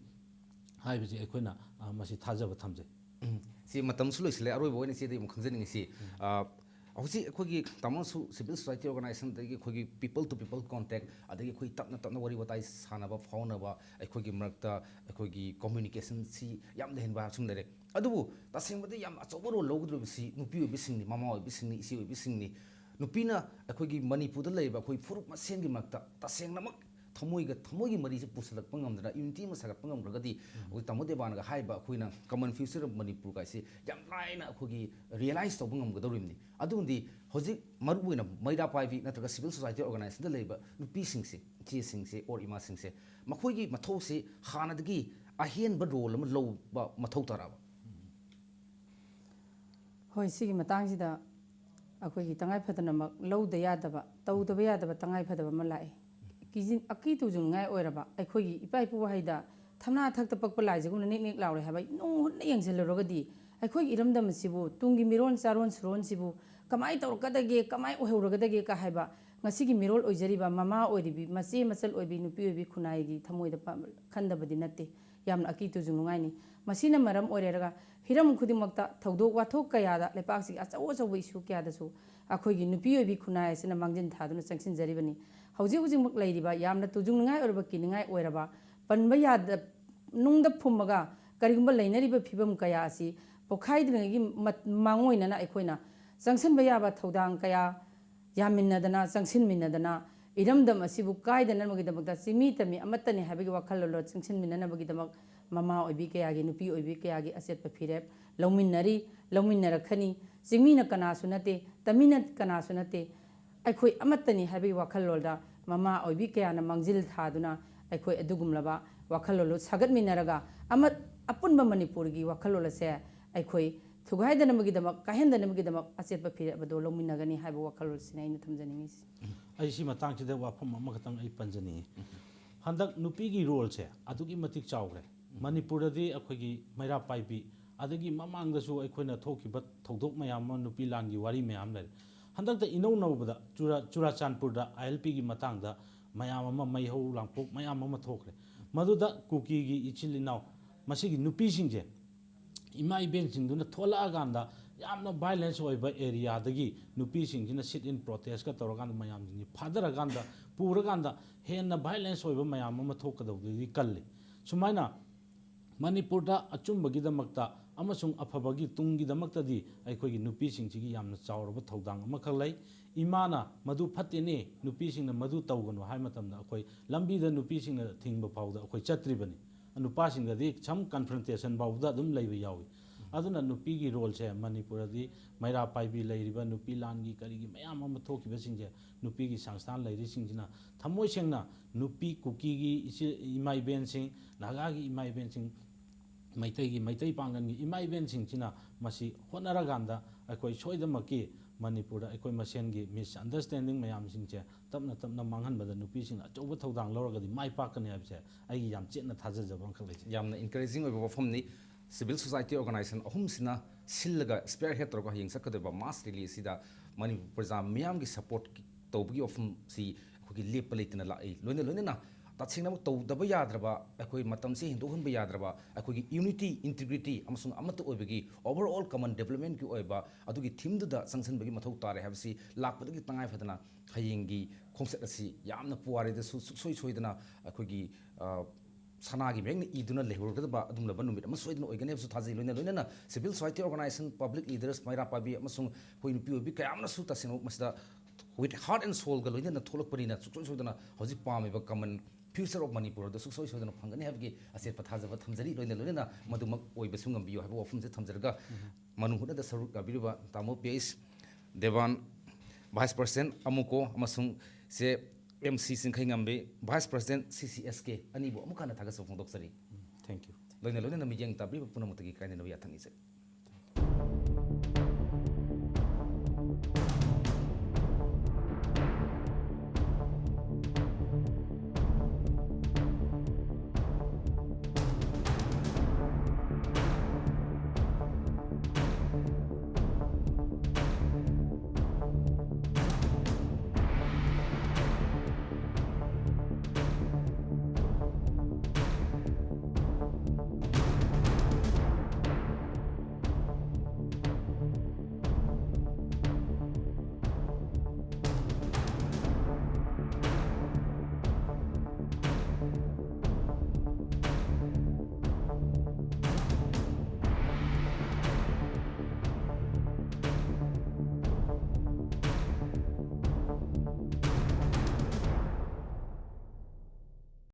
ꯍꯥꯏꯕꯁꯤ ꯑꯩꯈꯣꯏꯅ, ꯑ, ꯃꯁꯤ ꯊꯥꯖꯕ ꯊꯝꯖꯩ꯫ ꯎꯝ꯫ ꯁꯤ ꯃꯇꯝꯁꯨ ꯂꯣꯏꯁꯤꯜꯂꯦ꯫ ꯑꯔꯣꯏꯕ ꯑꯣꯏꯅ ꯏꯆꯦꯗ ꯑꯃꯨꯛ ꯈꯪꯖꯅꯤꯡꯉꯤꯁꯤ, ꯎꯝ꯫ ꯑ, ꯍꯧꯖꯤꯛ ꯑꯩꯈꯣꯏꯒꯤ ꯇꯥꯃꯣꯁꯨ civil society organization, ꯑꯗꯒꯤ ꯑꯩꯈꯣꯏꯒꯤ people to people contact, ꯑꯗꯒꯤ ꯑꯩꯈꯣꯏ ꯇꯞꯅ ꯇꯞꯅ ꯋꯥꯔꯤ ꯋꯥꯇꯥꯏ ꯁꯥꯟꯅꯕ, ꯐꯥꯎꯅꯕ, ꯑꯩꯈꯣꯏꯒꯤ ꯃꯔꯛꯇ ꯑꯩꯈꯣꯏꯒꯤ communication ꯁꯤ ꯌꯥꯝ ꯂꯩꯍꯟꯕ ꯁꯨꯝ ꯂꯩꯔꯦ꯫ ꯑꯗꯨꯕꯨ ꯇꯁꯦꯡꯕꯗꯤ ꯌꯥꯝ ꯑꯆꯧꯕ role ꯂꯧꯒꯗꯧꯔꯤꯕꯁꯤ ꯅꯨꯄꯤ ꯑꯣꯏꯕꯤꯁꯤꯡꯅꯤ, ꯃꯃꯥ ꯑꯣꯏꯕꯤꯁꯤꯡꯅꯤ, ꯏꯆꯦ ꯑꯣꯏꯕꯤꯁꯤꯡꯅꯤ꯫ ꯅꯨꯄꯤꯅ ꯑꯩꯈꯣꯏꯒꯤ ꯃꯅꯤꯄꯨꯔꯗ ꯂꯩꯔꯤꯕ ꯑꯩꯈꯣꯏ ꯐꯨꯔꯨꯞ ꯃꯁꯦꯟꯒꯤ ꯃꯔꯛꯇ ꯇꯁꯦꯡꯅꯃꯛ ꯊꯃꯣꯏꯒ ꯊꯃꯣꯏꯒꯤ ꯃꯔꯤꯁꯦ ꯄꯨꯁꯜꯂꯛꯄ ꯉꯝꯗꯅ, ꯌꯨꯅꯤꯇꯤ ꯑꯃ ꯁꯥꯒꯠꯄ ꯉꯝꯗ꯭ꯔꯒꯗꯤ, ꯑꯩꯈꯣꯏ ꯇꯥꯃꯣ ꯗꯦꯕꯥꯅꯒ ꯍꯥꯏꯕ ꯑꯩꯈꯣꯏꯅ ꯀꯃꯟ ꯐ꯭ꯌꯨꯆꯔ ꯑꯣꯐ ꯃꯅꯤꯄꯨꯔ ꯀꯥꯏꯁꯦ ꯌꯥꯝ ꯂꯥꯏꯅ ꯑꯩꯈꯣꯏꯒꯤ ꯔꯤꯌꯦꯂꯥꯏꯁ ꯇꯧꯕ ꯉꯝꯒꯗꯧꯔꯤꯕꯅꯤ꯫ ꯑꯗꯨꯕꯨꯗꯤ ꯍꯧꯖꯤꯛ ꯃꯔꯨꯑꯣꯏꯅ ꯃꯩꯔꯥ ꯄꯥꯏꯕꯤ ꯅꯠꯇ꯭ꯔꯒ ꯁꯤꯚꯤꯜ ꯁꯣꯁꯥꯏꯇꯤ ꯑꯣꯔꯒꯅꯥꯏꯖꯦꯁꯟꯗ ꯂꯩꯔꯤꯕ ꯅꯨꯄꯤꯁꯤꯡꯁꯦ, ꯏꯆꯦꯁꯤꯡꯁꯦ ꯑꯣꯔ ꯏꯃꯥꯁꯤꯡꯁꯦ, ꯃꯈꯣꯏꯒꯤ ꯃꯊꯧꯁꯤ ꯍꯥꯟꯅꯗꯒꯤ ꯑꯍꯦꯟꯕ ꯔꯣꯜ ꯑꯃ ꯂꯧꯕ ꯃꯊꯧ ꯇꯥꯔꯛꯑꯕ? ꯍꯣꯏ, ꯁꯤꯒꯤ ꯃꯇꯥꯡꯁꯤꯗ ꯑꯩꯈꯣꯏꯒꯤ ꯇꯉꯥꯏ ꯐꯗꯅꯃꯛ ꯂꯧꯗ ꯌꯥꯗꯕ, ꯇꯧꯗꯕ ꯌꯥꯗꯕ ꯇꯉꯥꯏ ꯐꯗꯕ ꯑꯃ ꯂꯥꯛꯑꯦ꯫ ꯀꯤꯖꯤ-, ꯑꯀꯤ ꯇꯨꯖꯨꯡꯅꯤꯡꯉꯥꯏ ꯑꯣꯏꯔꯕ ꯑꯩꯈꯣꯏꯒꯤ ꯏꯄꯥ ꯏꯄꯨ ꯋꯥꯍꯩꯗ, "ꯊꯝꯅꯥ ꯊꯛꯇ ꯄꯛꯄ ꯂꯥꯏꯁꯤꯒꯨꯝꯅ ꯅꯤꯛ ꯅꯤꯛ ꯂꯥꯎꯔꯦ" ꯍꯥꯏꯕ, ꯅꯨꯡ ꯍꯨꯠꯅ ꯌꯦꯡꯁꯤꯜꯂꯨꯔꯒꯗꯤ ꯑꯩꯈꯣꯏꯒꯤ ꯏꯔꯝꯗꯝ ꯑꯁꯤꯕꯨ, ꯇꯨꯡꯒꯤ ꯃꯤꯔꯣꯟ ꯆꯥꯔꯣꯟ ꯁꯨꯔꯣꯟꯁꯤꯕꯨ ꯀꯃꯥꯏꯅ ꯇꯧꯔꯛꯀꯗꯒꯦ, ꯀꯃꯥꯏꯅ ꯑꯣꯏꯍꯧꯔꯒꯗꯒꯦ ꯀ ꯍꯥꯏꯕ, ꯉꯁꯤꯒꯤ ꯃꯤꯔꯣꯜ ꯑꯣꯏꯖꯔꯤꯕ ꯃꯃꯥ ꯑꯣꯏꯔꯤꯕꯤ, ꯃꯆꯦ ꯃꯆꯜ ꯑꯣꯏꯕꯤ, ꯅꯨꯄꯤ ꯑꯣꯏꯕꯤ ꯈꯨꯟꯅꯥꯏꯒꯤ ꯊꯃꯣꯏꯗ ꯄ-, ꯈꯟꯗꯕꯗꯤ ꯅꯠꯇꯦ꯫ ꯌꯥꯝꯅ ꯑꯀꯤ ꯇꯨꯖꯨꯡꯅꯤꯡꯉꯥꯏꯅꯤ꯫ ꯃꯁꯤꯅ ꯃꯔꯝ ꯑꯣꯏꯔꯒ ꯍꯤꯔꯝ ꯈꯨꯗꯤꯡꯃꯛꯇ ꯊꯧꯗꯣꯛ ꯋꯥꯊꯣꯛ ꯀꯌꯥꯗ, ꯂꯩꯄꯥꯛꯁꯤꯒꯤ ꯑꯆꯧ ꯑꯆꯧꯕ ꯏꯁꯨ ꯀꯌꯥꯗꯁꯨ ꯑꯩꯈꯣꯏꯒꯤ ꯅꯨꯄꯤ ꯑꯣꯏꯕꯤ ꯈꯨꯟꯅꯥꯏ ꯑꯁꯤꯅ ꯃꯥꯡꯖꯤꯟ ꯊꯥꯗꯨꯅ ꯆꯪꯁꯤꯟꯖꯔꯤꯕꯅꯤ꯫ ꯍꯧꯖꯤꯛ ꯍꯧꯖꯤꯛꯃꯛ ꯂꯩꯔꯤꯕ ꯌꯥꯝꯅ ꯇꯨꯖꯨꯡꯅꯤꯡꯉꯥꯏ ꯑꯣꯏꯔꯕ, ꯀꯤꯅꯤꯡꯉꯥꯏ ꯑꯣꯏꯔꯕ, ꯄꯟꯕ ꯌꯥꯗ, ꯅꯨꯡꯗ ꯐꯨꯝꯃꯒ ꯀꯔꯤꯒꯨꯝꯕ ꯂꯩꯅꯔꯤꯕ ꯐꯤꯕꯝ ꯀꯌꯥ ꯑꯁꯤ ꯄꯣꯛꯈꯥꯏꯗ꯭ꯔꯤꯉꯩꯒꯤ ꯃ-, ꯃꯥꯡꯑꯣꯏꯅꯅ ꯑꯩꯈꯣꯏꯅ ꯆꯪꯁꯤꯟꯕ ꯌꯥꯕ ꯊꯧꯗꯥꯡ ꯀꯌꯥ ꯌꯥꯃꯤꯟꯅꯗꯅ, ꯆꯪꯁꯤꯟꯃꯤꯟꯅꯗꯅ ꯏꯔꯝꯗꯝ ꯑꯁꯤꯕꯨ ꯀꯥꯏꯗꯅꯕꯒꯤꯗꯃꯛꯇ ꯆꯤꯡꯃꯤ ꯇꯝꯃꯤ ꯑꯃꯠꯇꯅꯤ ꯍꯥꯏꯕꯒꯤ ꯋꯥꯈꯜꯂꯣꯟ ꯆꯪꯁꯤꯟꯃꯤꯟꯅꯅꯕꯒꯤꯗꯃꯛ ꯃꯃꯥ ꯑꯣꯏꯕꯤ ꯀꯌꯥꯒꯤ, ꯅꯨꯄꯤ ꯑꯣꯏꯕꯤ ꯀꯌꯥꯒꯤ ꯑꯆꯦꯠꯄ ꯐꯤꯔꯦꯞ ꯂꯧꯃꯤꯟꯅꯔꯤ, ꯂꯧꯃꯤꯟꯅꯔꯛꯀꯅꯤ꯫ ꯆꯤꯡꯃꯤꯅ ꯀꯅꯥꯁꯨ ꯅꯠꯇꯦ, ꯇꯝꯃꯤꯅ ꯀꯅꯥꯁꯨ ꯅꯠꯇꯦ, ꯑꯩꯈꯣꯏ ꯑꯃꯠꯇꯅꯤ ꯍꯥꯏꯕꯒꯤ ꯋꯥꯈꯜꯂꯣꯟꯗ ꯃꯃꯥ ꯑꯣꯏꯕꯤ ꯀꯌꯥꯅ ꯃꯥꯡꯖꯤꯜ ꯊꯥꯗꯨꯅ ꯑꯩꯈꯣꯏ ꯑꯗꯨꯒꯨꯝꯂꯕ ꯋꯥꯈꯜꯂꯣꯟ ꯁꯥꯒꯠꯃꯤꯟꯅꯔꯒ ꯑꯃ-, ꯑꯄꯨꯟꯕ ꯃꯅꯤꯄꯨꯔꯒꯤ ꯋꯥꯈꯜꯂꯣꯟ ꯑꯁꯦ ꯑꯩꯈꯣꯏ ꯊꯨꯒꯥꯏꯗꯅꯕꯒꯤꯗꯃꯛ, ꯀꯥꯏꯍꯟꯗꯅꯕꯒꯤꯗꯃꯛ ꯑꯆꯦꯠꯄ ꯐꯤꯔꯦꯞ ꯑꯗꯨ ꯂꯧꯃꯤꯟꯅꯒꯅꯤ ꯍꯥꯏꯕ ꯋꯥꯈꯜꯂꯣꯟꯁꯤꯅꯤ ꯑꯩꯅ ꯊꯝꯖꯅꯤꯡꯉꯤꯁꯤ꯫ ꯑꯩ ꯁꯤ ꯃꯇꯥꯡꯁꯤꯗ ꯋꯥꯐꯝ ꯑꯃꯈꯛꯇꯪ ꯑꯩ ꯄꯟꯖꯅꯤꯡꯉꯤ꯫ ꯍꯟꯗꯛ ꯅꯨꯄꯤꯒꯤ ꯔꯣꯜꯁꯦ ꯑꯗꯨꯛꯀꯤ ꯃꯇꯤꯛ ꯆꯥꯎꯈ꯭ꯔꯦ꯫ ꯃꯅꯤꯄꯨꯔꯗꯗꯤ ꯑꯩꯈꯣꯏꯒꯤ ꯃꯩꯔꯥ ꯄꯥꯏꯕꯤ, ꯑꯗꯒꯤ ꯃꯃꯥꯡꯗꯁꯨ ꯑꯩꯈꯣꯏꯅ ꯊꯣꯛꯈꯤꯕ ꯊꯧꯗꯣꯛ ꯃꯌꯥꯝ ꯑꯃ, ꯅꯨꯄꯤ ꯂꯥꯟꯒꯤ ꯋꯥꯔꯤ ꯃꯌꯥꯝ ꯂꯩꯔꯦ꯫ ꯍꯟꯗꯛꯇ ꯏꯅꯧ ꯅꯧꯕꯗ ꯆꯨꯔꯥ-, ꯆꯨꯔꯥꯆꯥꯟꯄꯨꯔꯗ ꯑꯥꯏ ꯑꯦꯜ ꯄꯤꯒꯤ ꯃꯇꯥꯡꯗ ꯃꯌꯥꯝ ꯑꯃ, ꯃꯩꯍꯧ ꯂꯥꯡꯄꯣꯛ ꯃꯌꯥꯝ ꯑꯃ ꯊꯣꯛꯈ꯭ꯔꯦ꯫ ꯃꯗꯨꯗ ꯀꯨꯀꯤꯒꯤ ꯏꯆꯤꯜ ꯏꯅꯥꯎ, ꯃꯁꯤꯒꯤ ꯅꯨꯄꯤꯁꯤꯡꯁꯦ ꯏꯃꯥ ꯏꯕꯦꯟꯁꯤꯡꯗꯨꯅ ꯊꯣꯛꯂꯛꯑꯀꯥꯟꯗ ꯌꯥꯝꯅ ꯚꯥꯏꯂꯦꯟꯁ ꯑꯣꯏꯕ ꯑꯦꯔꯤꯌꯥꯗꯒꯤ ꯅꯨꯄꯤꯁꯤꯡꯁꯤꯅ ꯁꯤꯠ ꯏꯟ ꯄ꯭ꯔꯣꯇꯦꯁꯀ ꯇꯧꯔꯀꯥꯟꯗ ꯃꯌꯥꯝꯁꯤꯡꯁꯤ ꯐꯥꯊꯔꯀꯥꯟꯗ, ꯄꯨꯔꯀꯥꯟꯗ ꯍꯦꯟꯅ ꯚꯥꯏꯂꯦꯟꯁ ꯑꯣꯏꯕ ꯃꯌꯥꯝ ꯑꯃ ꯊꯣꯛꯀꯗꯧꯕꯗꯨꯗꯤ ꯀꯜꯂꯤ꯫ ꯁꯨꯃꯥꯏꯅ ꯃꯅꯤꯄꯨꯔꯗ ꯑꯆꯨꯝꯕꯒꯤꯗꯃꯛꯇ ꯑꯃꯁꯨꯡ ꯑꯐꯕꯒꯤ ꯇꯨꯡꯒꯤꯗꯃꯛꯇꯗꯤ ꯑꯩꯈꯣꯏꯒꯤ ꯅꯨꯄꯤꯁꯤꯡꯁꯤꯒꯤ ꯌꯥꯝꯅ ꯆꯥꯎꯔꯕ ꯊꯧꯗꯥꯡ ꯑꯃꯈꯛ ꯂꯩ꯫ ꯏꯃꯥꯅ "ꯃꯗꯨ ꯐꯠꯇꯦꯅꯦ, ꯅꯨꯄꯤꯁꯤꯡꯅ ꯃꯗꯨ ꯇꯧꯒꯅꯨ" ꯍꯥꯏ ꯃꯇꯝꯗ, ꯑꯩꯈꯣꯏ ꯂꯝꯕꯤꯗ ꯅꯨꯄꯤꯁꯤꯡꯅ ꯊꯤꯡꯕ ꯐꯥꯎꯗ ꯑꯩꯈꯣꯏ ꯆꯠꯇ꯭ꯔꯤꯕꯅꯤ꯫ ꯅꯨꯄꯥꯁꯤꯡꯒꯗꯤ some confrontation ꯐꯥꯎꯕꯗ ꯑꯗꯨꯝ ꯂꯩꯕ ꯌꯥꯎꯏ꯫ ꯑꯗꯨꯅ ꯅꯨꯄꯤꯒꯤ ꯔꯣꯜꯁꯦ ꯃꯅꯤꯄꯨꯔꯗꯤ ꯃꯩꯔꯥ ꯄꯥꯏꯕꯤ ꯂꯩꯔꯤꯕ ꯅꯨꯄꯤ ꯂꯥꯟꯒꯤ ꯀꯔꯤꯒꯤ ꯃꯌꯥꯝ ꯑꯃ ꯊꯣꯛꯈꯤꯕꯁꯤꯡꯁꯦ, ꯅꯨꯄꯤꯒꯤ ꯁꯪꯁꯊꯥꯟ ꯂꯩꯔꯤꯁꯤꯡꯁꯤꯅ ꯊꯃꯣꯏ ꯁꯦꯡꯅ ꯅꯨꯄꯤ ꯀꯨꯀꯤꯒꯤ ꯏꯆꯦ, ꯏꯃꯥ ꯏꯕꯦꯟꯁꯤꯡ, ꯅꯥꯒꯥꯒꯤ ꯏꯃꯥ ꯏꯕꯦꯟꯁꯤꯡ, ꯃꯩꯇꯩꯒꯤ, ꯃꯩꯇꯩ ꯄꯥꯡꯒꯜꯒꯤ ꯏꯃꯥ ꯏꯕꯦꯟꯁꯤꯡꯁꯤꯅ ꯃꯁꯤ ꯍꯣꯠꯅꯔꯀꯥꯟꯗ ꯑꯩꯈꯣꯏ ꯁꯣꯏꯗꯅꯃꯛꯀꯤ ꯃꯅꯤꯄꯨꯔꯗ ꯑꯩꯈꯣꯏ ꯃꯁꯦꯟꯒꯤ misunderstanding ꯃꯌꯥꯝꯁꯤꯡꯁꯦ ꯇꯞꯅ ꯇꯞꯅ ꯃꯥꯡꯍꯟꯕꯗ ꯅꯨꯄꯤꯁꯤꯡꯅ ꯑꯆꯧꯕ ꯊꯧꯗꯥꯡ ꯂꯧꯔꯒꯗꯤ ꯃꯥꯏ ꯄꯥꯛꯀꯅꯤ ꯍꯥꯏꯕꯁꯦ ꯑꯩꯒꯤ ꯌꯥꯝ ꯆꯦꯠꯅ ꯊꯥꯖꯖꯕ ꯑꯃꯈꯛ ꯂꯩꯖꯩ꯫ ꯌꯥꯝꯅ encouraging ꯑꯣꯏꯕ ꯋꯥꯐꯝꯅꯤ꯫ Civil society organization ꯑꯍꯨꯝꯁꯤꯅ ꯁꯤꯜꯂꯒ spearhead ꯇꯧꯔꯒ ꯍꯌꯦꯡ ꯆꯠꯀꯗꯧꯔꯤꯕ mass rally ꯑꯁꯤꯗ ꯃꯅꯤꯄꯨꯔ ꯄ꯭ꯔꯖꯥ ꯃꯤꯌꯥꯝꯒꯤ support ꯇꯧꯕꯒꯤ ꯋꯥꯐꯝꯁꯤ ꯑꯩꯈꯣꯏꯒꯤ ꯂꯦꯞꯄ ꯂꯩꯇꯅ ꯂꯥꯛꯏ꯫ ꯂꯣꯏꯅ ꯂꯣꯏꯅꯅ ꯇꯁꯦꯡꯅꯃꯛ ꯇꯧꯗꯕ ꯌꯥꯗ꯭ꯔꯕ, ꯑꯩꯈꯣꯏ ꯃꯇꯝꯁꯦ ꯍꯦꯟꯗꯣꯛꯍꯟꯕ ꯌꯥꯗ꯭ꯔꯕ, ꯑꯩꯈꯣꯏꯒꯤ unity, integrity ꯑꯃꯁꯨꯡ ꯑꯃꯠꯇ ꯑꯣꯏꯕꯒꯤ overall common developmentꯀꯤ ꯑꯣꯏꯕ ꯑꯗꯨꯒꯤ themeꯗꯨꯗ ꯆꯪꯁꯤꯟꯕꯒꯤ ꯃꯊꯧ ꯇꯥꯔꯦ ꯍꯥꯏꯕꯁꯤ ꯂꯥꯛꯄꯗꯒꯤ ꯇꯉꯥꯏ ꯐꯗꯅ ꯍꯌꯦꯡꯒꯤ ꯈꯣꯡꯆꯠ ꯑꯁꯤ ꯌꯥꯝꯅ ꯄꯨꯋꯥꯔꯤꯗꯁꯨ ꯁꯨꯡꯁꯣꯏ ꯁꯣꯏꯗꯅ ꯑꯩꯈꯣꯏꯒꯤ, ꯑ, ꯁꯅꯥꯒꯤ ꯃꯌꯦꯛꯅ ꯏꯗꯨꯅ ꯂꯩꯍꯧꯔꯒꯗꯕ ꯑꯗꯨꯒꯨꯝꯂꯕ ꯅꯨꯃꯤꯠ ꯑꯃ ꯁꯣꯏꯗꯅ ꯑꯣꯏꯒꯅꯤ ꯍꯥꯏꯕꯁꯨ ꯊꯥꯖꯩ꯫ ꯂꯣꯏꯅ ꯂꯣꯏꯅꯅ civil society organization, public leaders, ꯃꯩꯔꯥ ꯄꯥꯏꯕꯤ ꯑꯃꯁꯨꯡ ꯑꯩꯈꯣꯏ ꯅꯨꯄꯤ ꯑꯣꯏꯕꯤ ꯀꯌꯥ ꯑꯃꯅꯁꯨ ꯇꯁꯦꯡꯅꯃꯛ ꯃꯁꯤꯗ with heart and soulꯒ ꯂꯣꯏꯅꯅ ꯊꯣꯛꯂꯛꯄꯅꯤꯅ ꯁꯨꯡꯁꯣꯏ ꯁꯣꯏꯗꯅ ꯍꯧꯖꯤꯛ ꯄꯥꯝꯃꯤꯕ common future of Manipurꯗ ꯁꯨꯡꯁꯣꯏ ꯁꯣꯏꯗꯅ ꯐꯪꯒꯅꯤ ꯍꯥꯏꯕꯒꯤ ꯑꯆꯦꯠꯄ ꯊꯥꯖꯕ ꯊꯝꯖꯔꯤ꯫ ꯂꯣꯏꯅ ꯂꯣꯏꯅꯅ ꯃꯗꯨꯃꯛ ꯑꯣꯏꯕꯁꯨ ꯉꯝꯕꯤꯌꯨ ꯍꯥꯏꯕ ꯋꯥꯐꯝꯁꯦ ꯊꯝꯖꯔꯒ, ꯃꯅꯨꯡ ꯍꯨꯠꯅꯗ ꯁꯔꯨꯛ ꯌꯥꯕꯤꯔꯤꯕ ꯇꯥꯃꯣ ꯄꯤ ꯑꯩꯆ ꯗꯦꯕꯥꯟ, vice president ꯑꯃꯨꯀꯣ, ꯑꯃꯁꯨꯡ ꯆꯦ ꯑꯦꯝ ꯁꯤ ꯆꯤꯡꯈꯩꯉꯝꯕꯤ, vice president ꯁꯤ ꯁꯤ ꯑꯦꯁ ꯀꯦ, ꯑꯅꯤꯕꯨ ꯑꯃꯨꯛ ꯍꯟꯅ ꯊꯥꯒꯠꯆꯕ ꯐꯣꯡꯗꯣꯛꯆꯔꯤ꯫ Thank you꯫ ꯂꯣꯏꯅ ꯂꯣꯏꯅꯅ ꯃꯤꯠꯌꯦꯡ ꯇꯥꯕꯤꯔꯤꯕ ꯄꯨꯝꯅꯃꯛꯇꯒꯤ ꯀꯥꯏꯅꯅꯕ ꯌꯥꯊꯪ ꯅꯤꯖꯔꯤ꯫